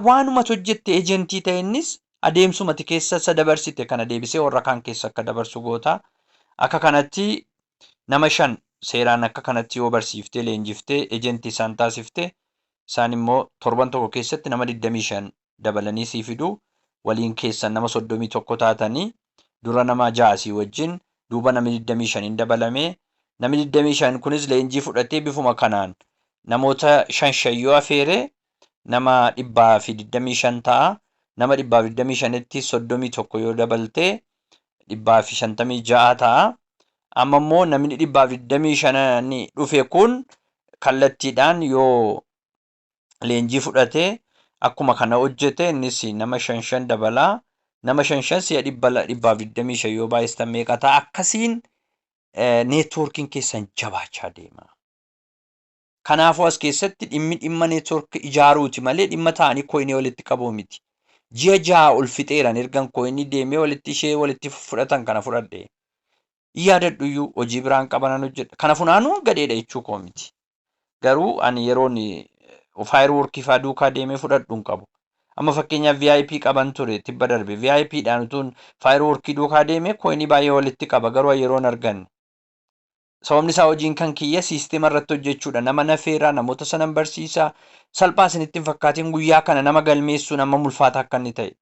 waanuma ati hojjette agentii ta'e, innis adeemsuma ati keessa isa dabarsite kana deebisee warra kaan keessa akka dabarsu goota. Akka kanatti nama shan seeraan akka kanatti yoo barsiiftee, leenjiftee, agentii isaan taasifte, isaan immoo torban tokko keessatti nama 25 dabalanii sii fidu. Waliin keessan nama 31 taatanii, dura nama ja'a sii wajjin, duuba namni 25 dabalame, namni 25 kunis leenjii fudhatee bifuma kanaan namoota shan shan yoo afeere nama 125 ta'a. Nama 125tti 31 yoo dabalte 156 ta'a. Amma immoo namni 125 dhufe kun kallattiidhaan yoo leenjii fudhatee akkuma kana hojjete, innis nama shan shan dabalaa. Nama shan shan si'a 125 yoo baay'istan meeqa ta'a? Akkasiin networkiin keessan jabaachaa deema. Kanaafuu as keessatti dhimmi dhimma networkii ijaaruuti malee dhimma ta'anii coinii walitti qabuu miti. Ji'a 6 ol fixeeran ergan coinii deemee walitti ishee walitti fudhatan kana fudhadhe. Yaadadhu iyyuu hojii biraan qabanan hojjedha. Kana funaanuun gadheedha jechuu koo miti. Garuu ani yeroon fireworkii fa'aa duukaa deemee fudhadhu hin qabu. Amma fakkeenyaaf VIP qaban ture tibba darbe. VIP dhaan utuun fireworkii duukaa deemee coinii baay'ee walitti qaba, garuu yeroon arganne. Sababni isaa hojiin kan kiyya siistema irratti hojjechuudha. Nama nafeeraa, namoota sanan barsiisaa. Salphaa isinitti hin fakkaatin guyyaa kana nama galmeessuun amma ulfaata akka inni ta'e.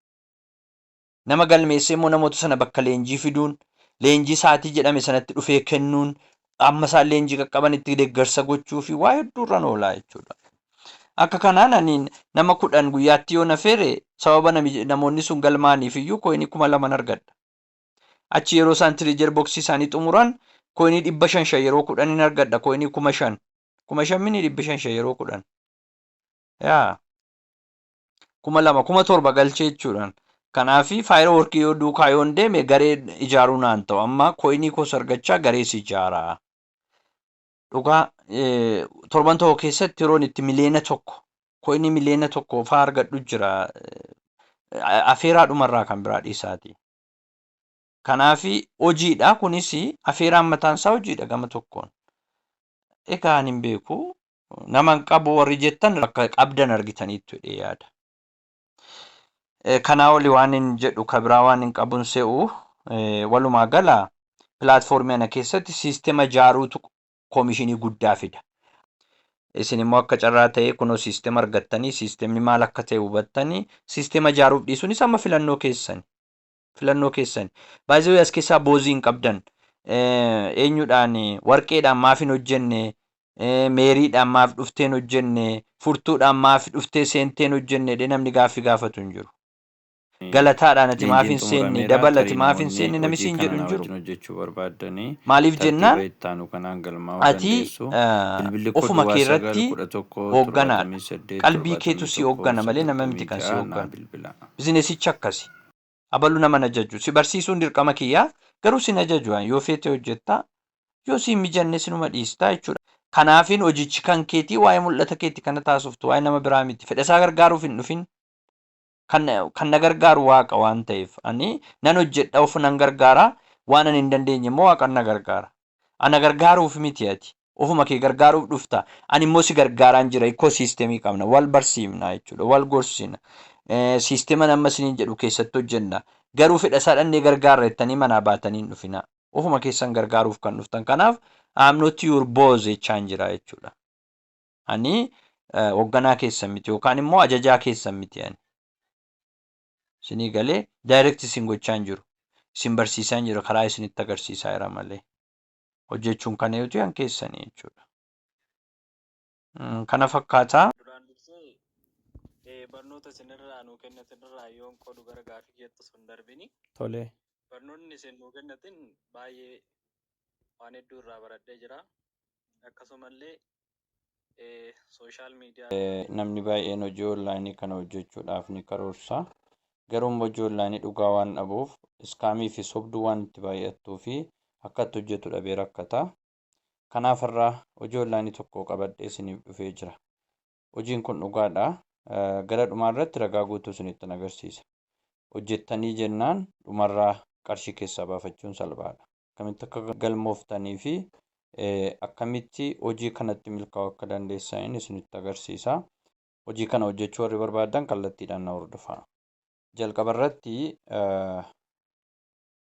Nama galmeessee immoo namoota sana bakka leenjii fiduun, leenjii sa'aatii jedhame sanatti dhufee kennuun, amma isaan leenjii qaqqabanitti deeggarsa gochuu fi waa hedduurran oolaa jechuudha. Akka kanaan ani nama 10 guyyaatti yoo nafeere, sababa namoonni sun galmaaniif iyyuu coinii 2000 argadha. Achi yeroo isaan treasure boxii isaanii xumuran coinii dhibba shan shan yeroo 10 argadha, coinii 5000. 5000 mini, 500 shan yeroo 10. Yaa 2000, 7000 galchee jechuudhaan. Kanaaf fireworkii yoo duukaa yoon deeme garee ijaaruu naan ta'u. Amma coinii koos argachaa garees ijaaraa. Dhugaa torban tokko keessatti yeroon itti 1 miliyoona, coinii 1 miliyoona fa'aa argadhu jira. Afeeraadhumarraa kan biraa dhiisaati. Kanaaf hojiidha, kunis afeeraan mataan isaa hojiidha gama tokkoon. Egaa ani hin beeku, nama hin qabu warri jettan akka qabdan argitaniittu jedhee yaada. Kanaa oli waan hin jedhu ka biraa waan hin qabun se'u. Walumaa gala platformii kana keessatti siistema ijaaruutu commissionii guddaa fida. Isin immoo akka carraa ta'ee kunoo siistema argattanii, siistemni maal akka ta'e hubattanii, siistema ijaaruuf dhiisuunis amma filannoo keessani. Filannoo keessani. Baay'ee as keessaa bossii hin qabdan. Eenyuudhaan, warqeedhaan maaf hin hojjenne, meeriidhaan maaf dhuftee hin hojjenne, furtuudhaan maaf dhuftee seentee hin hojjenne jedhee namni gaaffii gaafatu hin jiru. Galataadhaan ati maaf Leenjiin hin seenne, xumurameera. dabalati Tarii maaf hin namoonni seenne namni hojii siin kana jedhu na hin jiru. wajjin hojjechuu barbaaddanii Maaliif tartiiba jennaan itti aanu kanaan galmaa'uu ati dandeessu. Bilbilli koo ofuma duwwaa kee 9 irratti 11 hoogganaadha. 78 Qalbii keetu si 71 hooggana malee nama miti kan si 96 naa hoogganu. bilbila. Businessichi akkasi. Abaluu nama hin ajaju. Si barsiisuun dirqama kiyyaa, garuu sin ajaju. Yoo feete hojjettaa, yoo si hin mijanne sinuma dhiistaa jechuudha. Kanaafin hojichi kan keetii, waa'ee mul'ata keetti kana taasiftu, waa'ee nama biraa miti. Fedha isaa gargaaruuf hin dhufin. Kan na gargaaru Waaqa waan ta'eef ani nan hojjedha, of nan gargaara, waan ani hin dandeenye immoo Waaqan na gargaara. Ana gargaaruuf miti, ati ofuma kee gargaaruuf dhufta. Ani immoo si gargaaraan jira. Ecosystemii qabna, wal barsiifna jechuudha, wal gorsina. Siistema nama isiniin jedhu keessatti hojjenna. Garuu fedha isaa dhannee gargaarra jettanii manaa baatanii hin dhufina. Ofuma keessan gargaaruuf kan dhuftan. Kanaaf "I'm not your boss" jechaan jira jechuudha. Ani hoogganaa keessan miti yookaan immoo ajajaa keessan miti ani. Isinii galee? Direct isin gochaa hin jiru. Isin barsiisaa hin jiru, karaa isinitti agarsiisaa jira malee. Hojjechuun kana yoo ta'e keessanii jechuudha. Kana fakkaataa. Duraan dursee barnoota isinirraa nuu kennatinirraa yoon qoodu gara gaafii keetti osoo hin darbini. Tole. Barnoonni isin nuu kennatin baay'ee waan hedduu irraa baradhee jira. Akkasumallee social media. Namni baay'een hojii onlineii kana hojjechuudhaaf ni karoorsa. Garuu immoo hojii onlineii dhugaa waan dhabuuf, scamii fi sobduu waan itti baay'attuu fi akka itti hojjetu dhabee rakkata. Kanaaf irraa hojii onlineii tokko qabadhee isiniif dhufee jira. Hojiin kun dhugaadha. Gara dhumaa irratti ragaa guutuu isinitti agarsiisa. Hojjettanii jennaan dhumarraa qarshii keessaa baafachuun salphaadha. Akkamitti akka galmooftanii fi akkamitti hojii kanatti milkaa'uu akka dandeessan isinitti agarsiisa. Hojii kana hojjechuu warri barbaadan kallattiidhaan na hordofaa. Jalqaba irratti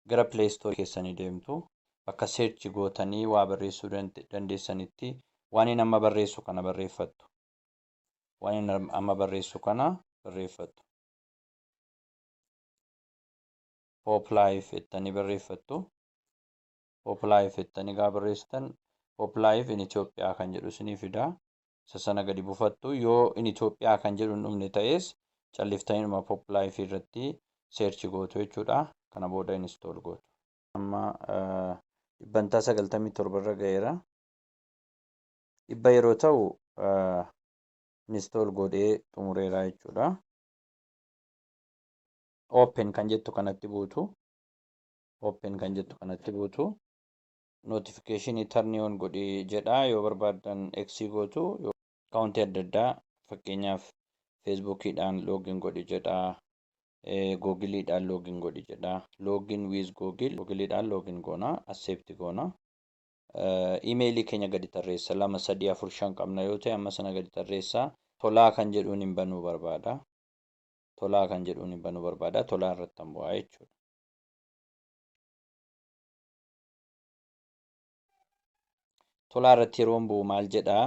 gara Play Store keessanii deemtu. Bakka search gootanii waa barreessuu dandeessanitti waan inni amma barreessu kana barreeffattu. Waan inni amma barreessu kana barreeffattu. Pop Life jettanii barreeffattu. Pop Life jettanii gaafa barreessitan "Pop Life in Itoophiyaa" kan jedhu isinii fida. Isa sana gadi buufattu. Yoo "in Itoophiyaa" kan jedhu hin dhumne ta'es calliftanii Pop Life irratti search gootu jechuudha. Kana booda install gootu. Amma 97% irra ga'eera. 100 yeroo ta'u install godhee xumureera jechuudha. Open kan jettu kanatti buutu. Open kan jettu kanatti buutu. Notification turn on godhii jedha, yoo barbaaddan X gootu, accountii adda addaa, fakkeenyaaf Facebookiidhaan login godhi jedha. Googleiidhaan login godhi jedha. Login with Google, Googleiidhaan login goona, accept goona. Emailii keenya gadi tarreessa, lama, sadii, afur, shan qabna yoo ta'e amma sana gadi tarreessa. Tolaa kan jedhuun hin banuu barbaada. Tolaa kan jedhuun hin banuu barbaada. Tolaa irratti han bu'aa jechuudha. Tolaa irratti yeroo bu'u maal jedhaa?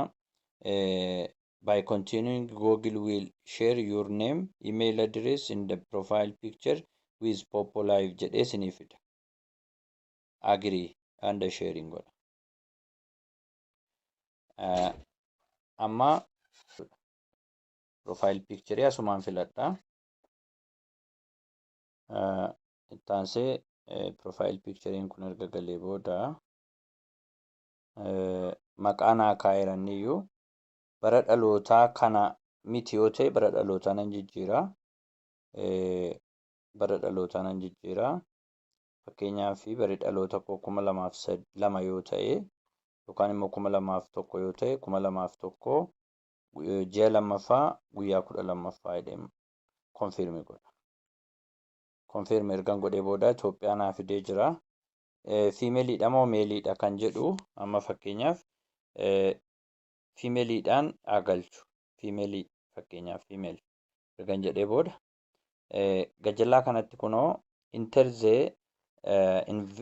By continuing, Google will share your name, email address in the profile picture with Popo Live jedhee isinii fida. Agree and sharing godha. Amma profile picture asumaan filadha. Ittaansee profile picturein kun erga galee booda maqaa naa kaa'eeran iyyuu, bara dhalootaa kana miti yoo ta'e bara dhalootaa nan jijjiira. Bara dhalootaa nan jijjiiraa. Fakkeenyaaf, barri dhaloota koo 2002 yoo ta'e, yookaan immoo 2001 yoo ta'e, 2001 ji'a lammaffaa guyyaa 12ffaa jedhee confirm godha. Confirm ergan godhee booda Itoophiyaa naa fidee jira. Femaleiidha moo maleiidha kan jedhu, amma fakkeenyaaf femaleiidhaan haa galchu. Female, fakkeenyaaf female ergan jedhee booda, gajjallaa kanatti kunoo "Enter the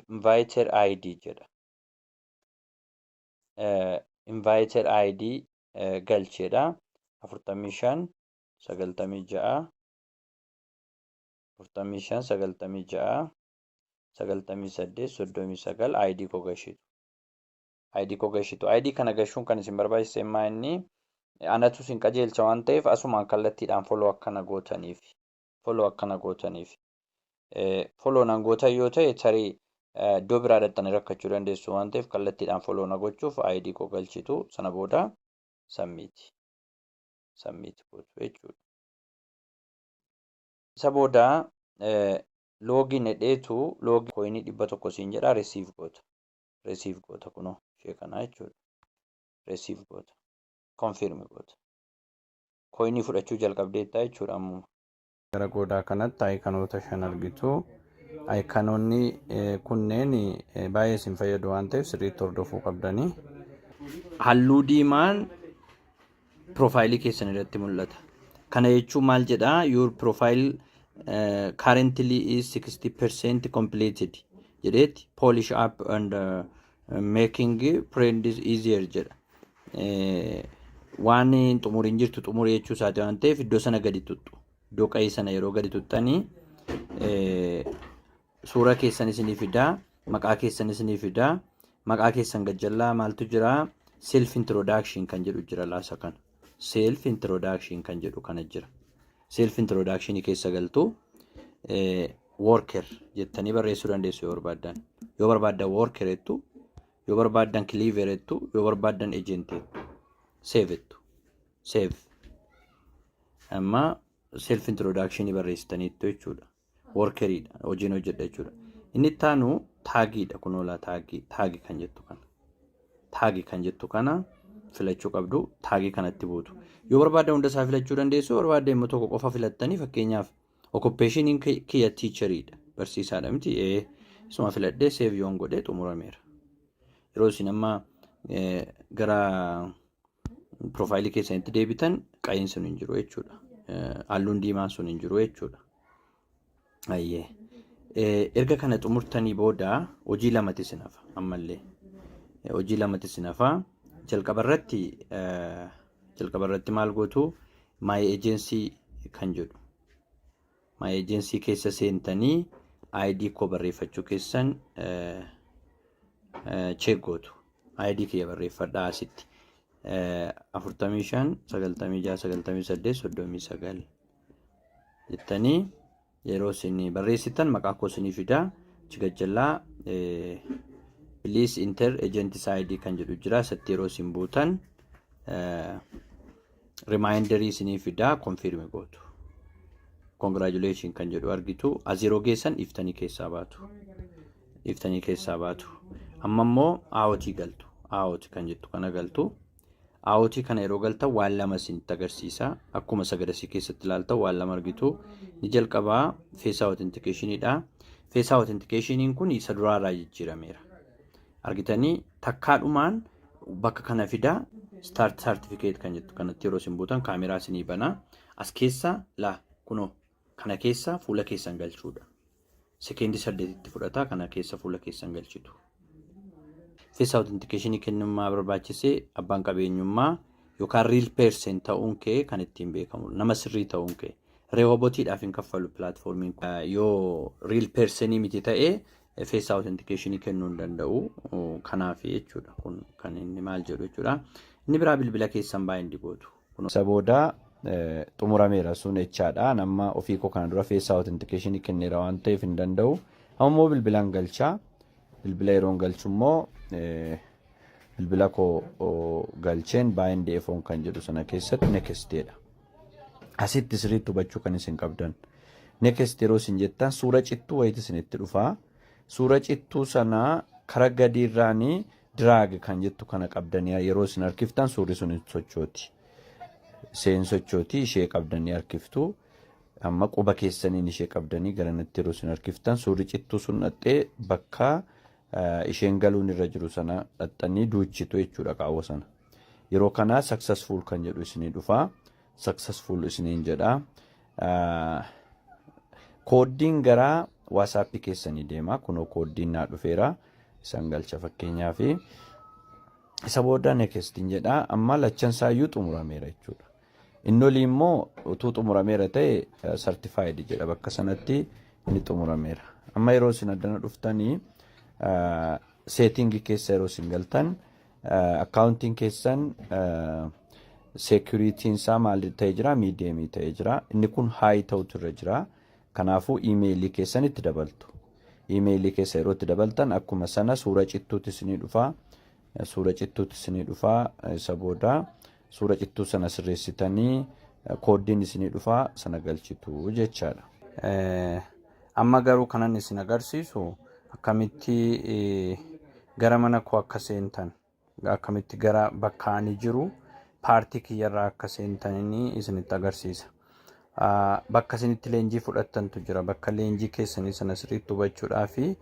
inviter ID" jedha. Inviter ID galcheedha. 45 96, 45 96 98 39 ID koo gashitu. ID koo gashitu. ID kana gashuun kan isin barbaachise immaa inni anatu isin qajeelcha waan ta'eef, asumaan kallattiidhaan follow akkana gootaniif. Follow akkana gootaniif. Follow nan gootan yoo ta'e, tarii iddoo biraa dhaxxanii rakkachuu dandeessu waan ta'eef, kallattiidhaan follow na gochuuf ID koo galchitu. Sana booda submit. Submit gootu jechuudha. Isa booda login jedheetu login coinii 100 siin jedha, receive goota. Receive goota, kunoo ishee kanaa jechuudha. Receive goota. Confirm goota. Coinii fudhachuu jalqabdeettaa jechuudha ammuma. Gara goodaa kanatti iconoota shan argitu. Iconoonni kunneen baay'ee isin fayyadu waan ta'eef, sirriitti hordofuu qabdanii. Halluu diimaan profileii keessan irratti mul'ata. Kana jechuun maal jedhaa? "Your profile currently is 60% completed" jedheeti, "polish up and making friends easier" jedha. Waan xumuriin jirtu xumurii jechuu isaati waan ta'eef, iddoo sana gadi tuttu. Iddoo qa'ii sana yeroo gadi tuttanii, suura keessan isinii fidaa, maqaa keessan isinii fidaa, maqaa keessan gajjallaa maaltu jira? Self introduction kan jedhu jira laasa kana. Self introduction kan jedhu kana jira. Self introduction keessa galtu, worker jettanii barreessuu dandeessu yoo barbaaddan. Yoo barbaaddan worker jettu, yoo barbaaddan cleaver jettu, yoo barbaaddan agent jettu. Save jettu. Save. Amma self introduction barreessitaniittu jechuudha. Workeriidha. Hojiin hojjedha jechuudha. Inni itti aanu tagiidha, kunoolaa tagii, tagii kan jettu kana. Tagii kan jettu kana filachuu qabdu, tagii kanatti buutu. Yoo barbaaddan hunda isaa filachuu dandeessu, yoo barbaaddan immoo tokko qofa filattanii, fakkeenyaaf occupationiin kiyya teacheriidha. Barsiisaadha miti, ee, isuma filadhee save yoon godhee xumurameera. Yeroo isin amma gara profileii keessanitti deebitan, qa'iin sun hin jiru jechuudha. Halluun diimaan sun hin jiru jechuudha. Ayyee. Erga kana xumurtanii booda hojii lamatti isin hafa ammallee. Hojii lamatti isin hafa. Jalqaba irratti maal gootu? My agency kan jedhu. My agency keessa seentanii ID koo barreeffachuu keessan check gootu. ID kiyya barreeffadhaa asitti. 45 96 98 39 jettanii yeroo isin barreessitan, maqaa koo isinii fidaa. Achi gajjallaa "Please enter agent ID" kan jedhu jira. Isatti yeroo isin buutan, reminderii isinii fidaa, confirm gootu. Congratulation kan jedhu argitu. As yeroo geessan iftanii keessaa baatu. Iftanii keessaa baatu. Amma immoo AOT galtu. AOT kan jettu kana galtu. AOT kana yeroo galtan, waan lama isinitti agarsiisa. Akkuma sagadasii keessatti ilaaltan, waan lama argitu. Ni jalqabaa face authenticationidha. Face authenticationin kun isa duraarraa jijjiirameera. Argitanii, takkaadhumaan bakka kana fidaa, start certificate kan jettu kanatti yeroo isin buutan, kaameraa isinii banaa. As keessa laa, kunoo kana keessa fuula keessan galchuudha. Sekeendii 8tti fudhata, kana keessa fuula keessan galchitu. Face authentication kennummaa barbaachisee, abbaan qabeenyummaa yookaan real person ta'uun kee kan ittiin beekamu, nama sirrii ta'uun kee. Robotiidhaaf hin kaffalu platformiin kun. Yoo real personii miti ta'ee, face authentication kennuu hin danda'u. Kanaaf jechuudha kun kan inni maal jedhu jechuudha. Inni biraa bilbila keessan bind gootu. Isa booda xumurameera sun jechaadha. Nama ofii koo kana dura face authentication kenneera waan ta'eef hin danda'u. Amma immoo bilbilaan galchaa. Bilbila yeroon galchu immoo, bilbila koo galcheen bind phone kan jedhu sana keessatti nexteedha. Asitti sirriitti hubachuu kan isin qabdan. Next yeroo isin jettan suura cittuu wayiiti isinitti dhufa. Suura cittuu sana kara gadiirraanii drag kan jettu kana qabdanii yeroo isin harkiftan suurri sun hin sochooti. Isheen sochooti, ishee qabdanii harkiftu. Amma quba keessaniin ishee qabdanii garanatti yeroo isin harkiftan suurri cittuu sun dhaxxee bakka isheen galuun irra jiru sana dhaxxanii duuchitu jechuudha qaawwa sana. Yeroo kana successful kan jedhu isinii dhufa. Successful isiniin jedha. Kooddiin gara WhatsAppii keessanii deema. Kunoo kooddiin naa dhufeera. Isan galcha fakkeenyaaf. Isa booda nextiin jedha. Amma lachan isaayyuu xumurameera jechuudha. Inni olii immoo utuu xumurameera ta'e certified jedha, bakka sanatti inni xumurameera. Amma yeroo isin addana dhuftanii settingii keessa yeroo isin galtan, accountiin keessan securityn isaa maal ta'ee jira? Mediumii ta'ee jira. Inni kun high ta'utu irra jira. Kanaafuu emailii keessan itti dabaltu. Emailii keessa yeroo itti dabaltan akkuma sana suura cittuuti isinii dhufa. Suura cittuuti isinii dhufa. Isa booda suura cittuu sana sirreessitanii kooddiin isinii dhufa, sana galchitu jechaadha. Amma garuu kanan isin agarsiisu akkamitti gara mana koo akka seentan, akkamitti gara bakka ani jiru paartii kiyyarraa akka seentanii isinitti agarsiisa. Bakka isinitti leenjii fudhattantu jira. Bakka leenjii keessanii sana sirriitti hubachuudhaa fi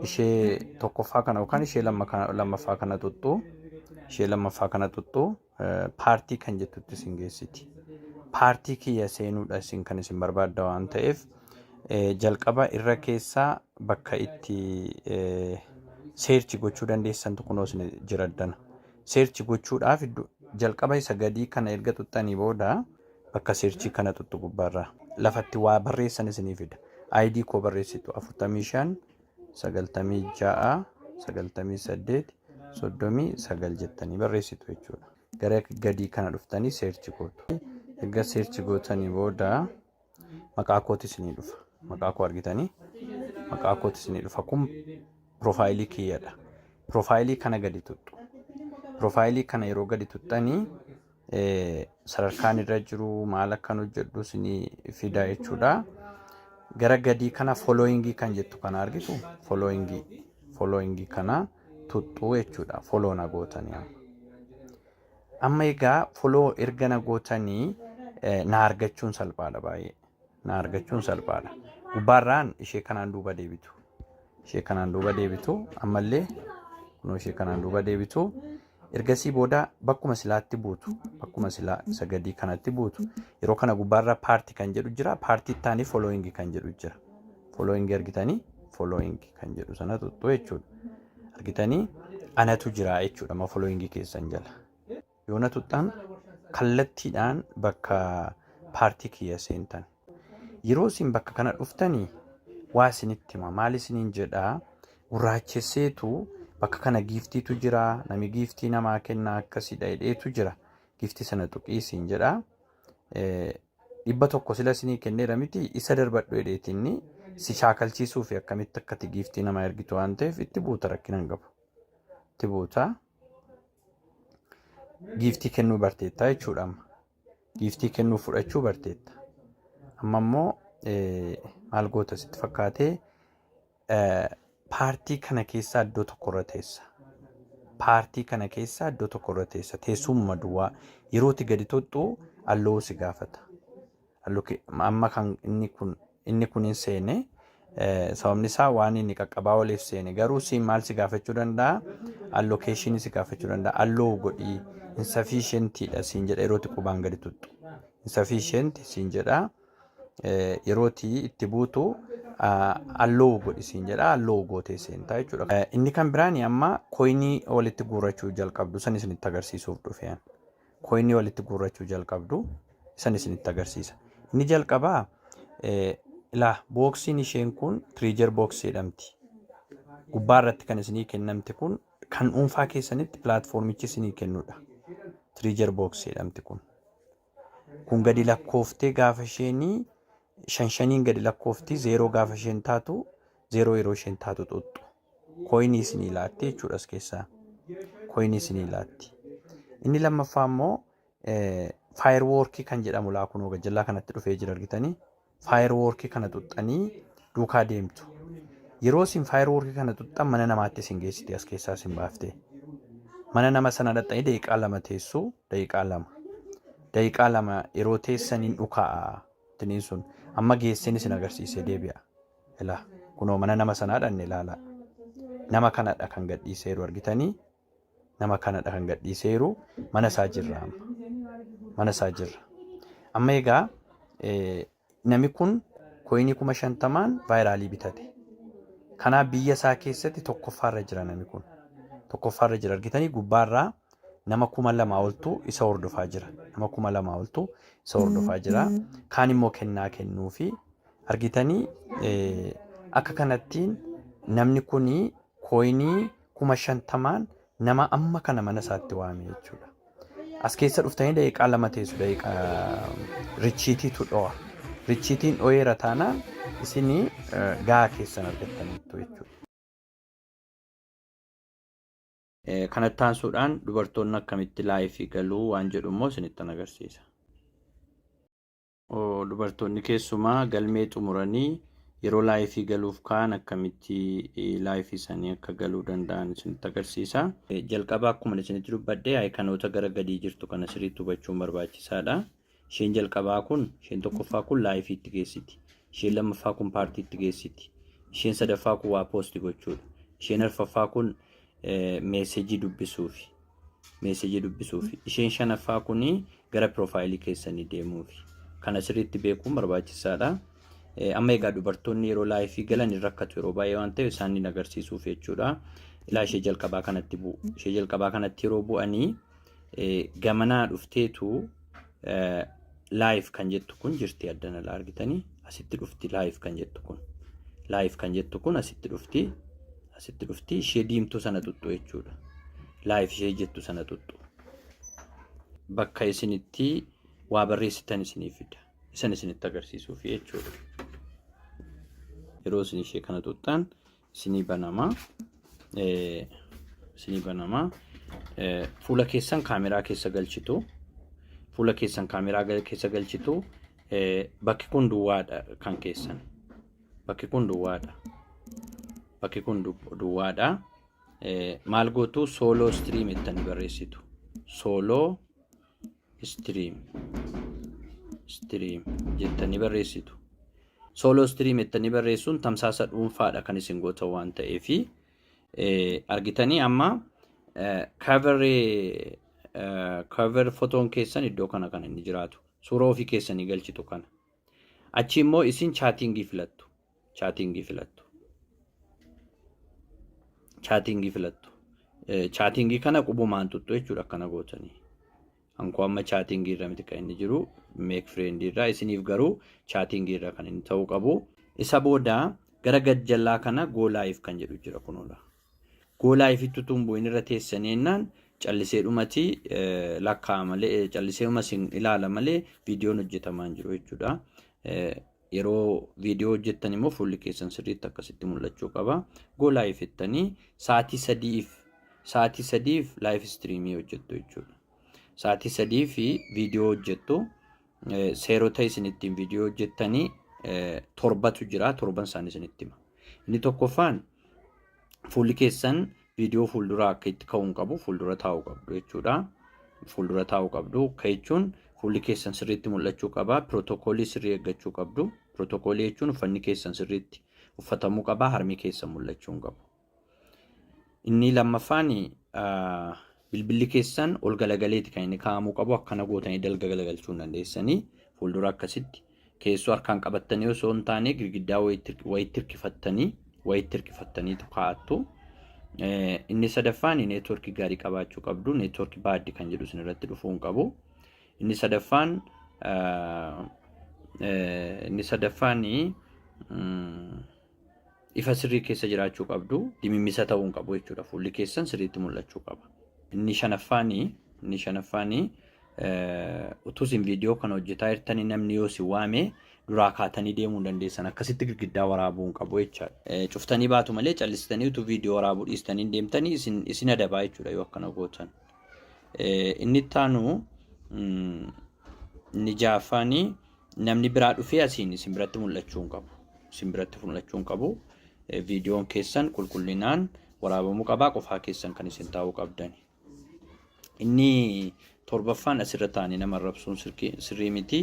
ishee tokkoffaa kana yookaan ishee lammaffaa kana xuxxuu, ishee lammaffaa kana xuxxuu, paartii kan jettutti isin geessiti. Paartii kiyya seenuudha isin kan isin barbaadda waan ta'eef, jalqaba irra keessaa bakka itti search gochuu dandeessantu kunoo isin jira addana. Search gochuudhaaf jalqaba isa gadii kana erga xuxxanii booda bakka searchii kana xuxxu gubbaarraa lafatti waa barreessan isinii fida. ID koo barreessitu, 45 96 98 39 jettanii barreessitu jechuudha. Gara gadii kana dhuftanii search gootu. Erga search gootanii booda maqaa kooti isinii dhufa. Maqaa koo argitanii, maqaa kooti isinii dhufa. Kun profileii kiyyadha. Profileii kana gadi tuxxu. Profileii kana yeroo gadi tuxxanii sadarkaan irra jiru, maal akkan hojjedhu isinii fida jechuudha. Gara gadii kana followingii kan jettu kana argitu, followingii kana tuxxuu jechuudha. Follow na gootanii amma. Amma egaa follow erga na gootanii na argachuun salphaadha baay'ee. Na argachuun salphaadha. Gubbaarraan ishee kanaan duuba deebitu. Ishee kanaan duuba deebitu, ammallee kunoo ishee kanaan duuba deebitu. Ergasii booda bakkuma silaatti buutu. Bakkuma silaa isa gadii kanatti buutu. Yeroo kana gubbaarra paartii kan jedhu jira. Paartii ittaanii followingii kan jedhu jira. Followingii argitanii, followingii kan jedhu sana tuxxu jechuudha. Argitanii, anatu jira jechuudha amma followingii keessan jala. Yoo na tuxxan kallattiidhaan bakka paartii kiyya seentan. Yeroo isin bakka kana dhuftanii waa isinitti hima. Maal isiniin jedhaa? Gurraachesseetu bakka kana giftiitu jira. Nami giftii namaa kenna akkasidha jedheetu jira. Giftii sana tuqii isin jedhaa. 100 sila isinii kenneera miti, isa darbadhu jedheetinni si shaakalchiisuu fi akkamitti akkati giftii namaa ergitu waan ta'eef itti buuta, rakkina hin qabu. Itti buuta. Giftii kennuu barteetta jechuudha amma. Giftii kennuu fudhachuu barteetta. Amma immoo maal goota sitti fakkaatee? Paartii kana keessaa iddoo tokkorra teessa. Paartii kana keessaa iddoo tokkorra teessa. Teessumuma duwwaa yerooti gadi tuxxu allow si gaafata. Amma kan inni kun hin seene, sababni isaa waan inni qaqqabaa oliif seene. Garuu siin maal si gaafachuu danda'a? Allocationii si gaafachuu danda'a. Allow godhii, insufficientidha siin jedha yerooti qubaan gadi tuxxu. Insufficient siin jedha. Yerooti itti buutu allow godhi siin jedha, allow gootee seentaa jechuudha. Inni kan biraan amma coinii walitti guurrachuu jalqabdu san isinitti agarsiisuuf dhufeen. Coinii walitti guurrachuu jalqabdu san isinitti agarsiisa. Inni jalqabaa ilaa, boxiin isheen kun treasure boxii jedhamti. Gubbaa irratti kan isinii kennamte kun kan dhuunfaa keessanitti platformichi isinii kennudha. Treasure boxii jedhamti kun. Kun gadi lakkooftee gaafa isheenii shan shaniin gadi lakkoofti, zeeroo gaafa isheen taatu, zeeroo yeroo isheen taatu xuxxu. Coinii isinii laatti jechuudha as keessaa. Coinii isinii laatti. Inni lammaffaa immoo fireworkii kan jedhamu laa kunoo gajjallaa kanatti dhufee jira, argitanii. Fireworkii kana xuxxanii duukaa deemtu. Yeroo isin fireworkii kana xuxxan mana namaatti isin geessiti, as keessaa isin baaftee. Mana nama sana dhaqxanii daqiiqaa 2 teessu, daqiiqaa 2. Daqiiqaa 2 yeroo teessaniin dhukaa'a tiniin sun amma geesseen isin agarsiisee deebi'a. Ilaa, kunoo mana nama sanaa dhanne, ilaala. Nama kanadha kan gadhiiseeru, argitanii? Nama kanadha kan gadhiiseeru, mana isaa jirra amma. Mana isaa jirra. Amma egaa namni kun coinii 50,000n viralii bitate. Kanaaf biyya isaa keessatti tokkoffaarra jira namni kun. Tokkoffaarra jira, argitanii? Gubbaarraa nama 2000 oltu isa hordofaa jira. Nama 2000 oltu isa hordofaa jira. Kaan immoo kennaa kennuufi, argitanii? Akka kanattiin namni kuni coinii 50,000n nama amma kana mana isaatti waame jechuudha. As keessa dhuftanii daqiiqaa 2 teessu, daqiiqaa richiitiitu dho'a. Richiitiin dho'eera taanaan isinii gahaa keessan argattaniittu jechuudha. Kanatti aansuudhaan dubartoonni akkamitti liveii galuu waan jedhu immoo isinittan agarsiisa. Dubartoonni keessumaa galmee xumuranii yeroo liveii galuuf ka'an akkamitti liveii isaanii akka galuu danda'an isinitti agarsiisa. Jalqaba akkuma isinitti dubbadhe iconoota gara gadii jirtu kana sirriitti hubachuun barbaachisaadha. Isheen jalqabaa kun, isheen tokkoffaa kun liveiitti geessiti. Isheen lammaffaa kun partyitti geessiti. Isheen sadaffaa kun waa post gochuudha. Isheen arfaffaa kun messageii dubbisuufi. Messageii dubbisuufi. Isheen shanaffaa kun gara profileii keessanii deemuufi. Kana sirriitti beekuun barbaachisaadha. Amma egaa dubartoonni yeroo liveii galan hin rakkatu yeroo baay'ee waan ta'eef isaan hin agarsiisuuf jechuudha. Ilaa, ishee jalqabaa kanatti bu'u. Ishee jalqabaa kanatti yeroo bu'anii gamanaa dhufteetu live kan jettu kun jirti addana, laa, argitanii? Asitti dhufti live kan jettu kun. Live kan jettu kun asitti dhufti. Asitti dhufti, ishee diimtuu sana xuxxu jechuudha. Live ishee jettu sana xuxxu. Bakka isinitti waa barreessitan isinii fida. Isan isinitti agarsiisuuf jechuudha. Yeroo isin ishee kana xuxxan isinii banama. Isinii banama. Fuula keessan kaameraa keessa galchitu. Fuula keessan kaameraa keessa galchitu. Bakki kun duwwaadha kan keessan. Bakki kun duwwaadha. Bakki kun duwwaadha. Maal gootu? Solo stream jettanii barreessitu. Solo stream jettanii barreessitu. Solo stream jettanii barreessuun tamsaasa dhuunfaadha kan isin gootan waan ta'eefi, argitanii? Amma cover photoon keessan iddoo kana kan inni jiraatu. Suura ofii keessanii galchitu kana. Achi immoo isin chattingii filattu. Chattingii filattu. Chattingii filattu. Chattingii kana qubumaan tuttu jechuudha akkana gootanii. Ankoo amma chattingii irra miti kan inni jiru, make friend irra, isiniif garuu chattingii irra kan inni ta'uu qabu. Isa booda gara gajjallaa kana go live kan jedhu jira kunuudha. Go live itti utuu hin bu'in irra teessanii jennaan callisee dhumati lakkaa'a malee, callisee dhuma isin ilaala malee viidiyoon hojjetamaa hin jiru jechuudha. Yeroo viidiyoo hojjettan immoo fuulli keessan sirriitti akkasitti mul'achuu qaba. Go live jettanii sa'aatii 3f live streamii hojjettu jechuudha. Sa'aatii 3 fi viidiyoo hojjettu. Seerota isin ittiin viidiyoo hojjettanii torbatu jira. Torban isaanii isinitti hima. Inni tokkoffaan, fuulli keessan viidiyoo fuulduraa akka itti ka'uu hin qabu. Fuuldura taa'uu qabdu jechuudha. Fuuldura taa'uu qabdu. Akka jechuun fuulli keessan sirriitti mul'achuu qaba. Protocolii sirrii eeggachuu qabdu. Protocolii jechuun uffanni keessan sirriitti uffatamuu qaba. Harmi keessan mul'achuu hin qabu. Inni lammaffaan, bilbilli keessan ol galagaleeti kan inni kaa'amuu qabu. Akkana gootanii dalga galagalchuu hin dandeessanii. Fuuldura akkasitti keessoo harkaan qabattanii osoo hin taane girgiddaa wayitti hirkifattaniitu kaa'attu. Inni sadaffaan, networkii gaarii qabaachuu qabdu. Networkii bad kan jedhu isin irratti dhufuu hin qabu. Inni sadaffaan, ifa sirrii keessa jiraachuu qabdu. Dimimmisa ta'uu hin qabu jechuudha. Fuulli keessan sirriitti mul'achuu qaba. Inni shanaffaan, utuu isin viidiyoo kana hojjetaa jirtanii namni yoo isin waame duraa kaatanii deemuu hin dandeessan. Akkasitti girgiddaa waraabuu hin qabu jechaadha. Cuftanii baatu malee callistanii utuu viidiyoo waraabuu dhiistanii deemtanii isin adabaa jechuudha yoo akkana gootan. Inni itti aanu, inni ja'affaanii, Namni biraa dhufee asiin isin biratti mul'achuu hin qabu. Isin biratti mul'achuu hin qabu. Viidiyoon keessan qulqullinaan waraabamuu qabaa, qofaa keessan kan isin taa'uu qabdani. Inni torbaffaan, asirra taa'anii nama arrabsuun sirrii miti.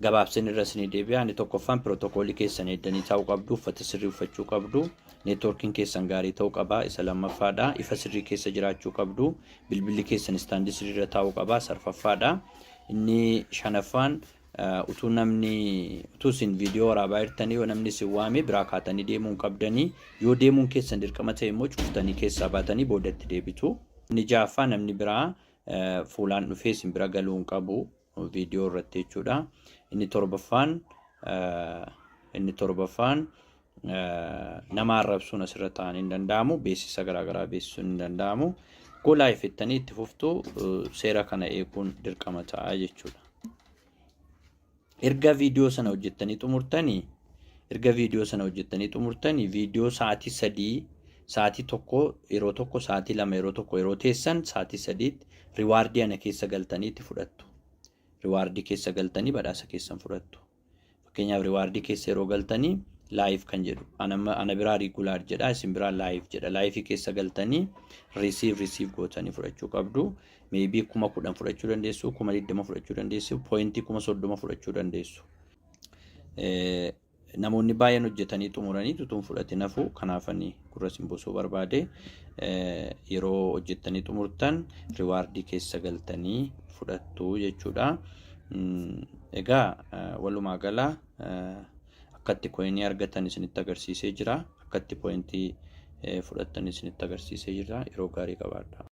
Gabaabseen irra isinii deebi'a. Inni tokkoffaan, pirootokoolii keessan eeddanii taa'uu qabdu, uffata sirrii uffachuu qabdu, neetwoorkiin keessan gaarii ta'uu qaba. Isa lammaffaadha. Ifa sirrii keessa jiraachuu qabdu, bilbilli keessan istaandii sirrii irra taa'uu qaba. Isa arfaffaadha. Inni shanaffaan, utuu namni, utuu isin viidiyoo waraabaa jirtanii yoo namni isin waame biraa kaatanii deemuu hin qabdanii. Yoo deemuun keessan dirqama ta'e immoo cuftanii keessaa baatanii boodatti deebitu. Inni ja'affaa, namni biraa fuulaan dhufee isin bira galuu hin qabu viidiyoo irratti jechuudha. Inni torbaffaan, nama arrabsuun asirra taa'anii hin danda'amu. Beeksisa garaagaraa beeksisuun hin danda'amu. Go live jettanii itti fuftu, seera kana eeguun dirqama ta'a jechuudha. Erga viidiyoo sana hojjettanii xumurtanii, viidiyoo sa'aatii 3, sa'aatii 1 yeroo tokko, sa'aatii 2 yeroo tokko yeroo teessan, sa'aatii 3tti reward ana keessa galtanii itti fudhattu. Reward keessa galtanii badhaasa keessan fudhattu. Fakkeenyaaf, reward keessa yeroo galtanii live kan jedhu ana biraa regular jedha, isin biraa live jedha. Live keessa galtanii receive gootanii fudhachuu qabdu. Maybe 10,000 fudhachuu dandeessu, 20,000 fudhachuu dandeessu, point 30,000 fudhachuu dandeessu. Namoonni baay'een hojjetanii xumuranii tutuun fudhatin hafu. Kanaafanii gurra isin buusuu barbaade. Yeroo hojjettanii xumurtan reward keessa galtanii fudhattu jechuudha. Egaa walumaa gala akkatti coin argatan isinitti agarsiisee jira. Akkatti point fudhattan isinitti agarsiisee jira. Yeroo gaarii qabaadha.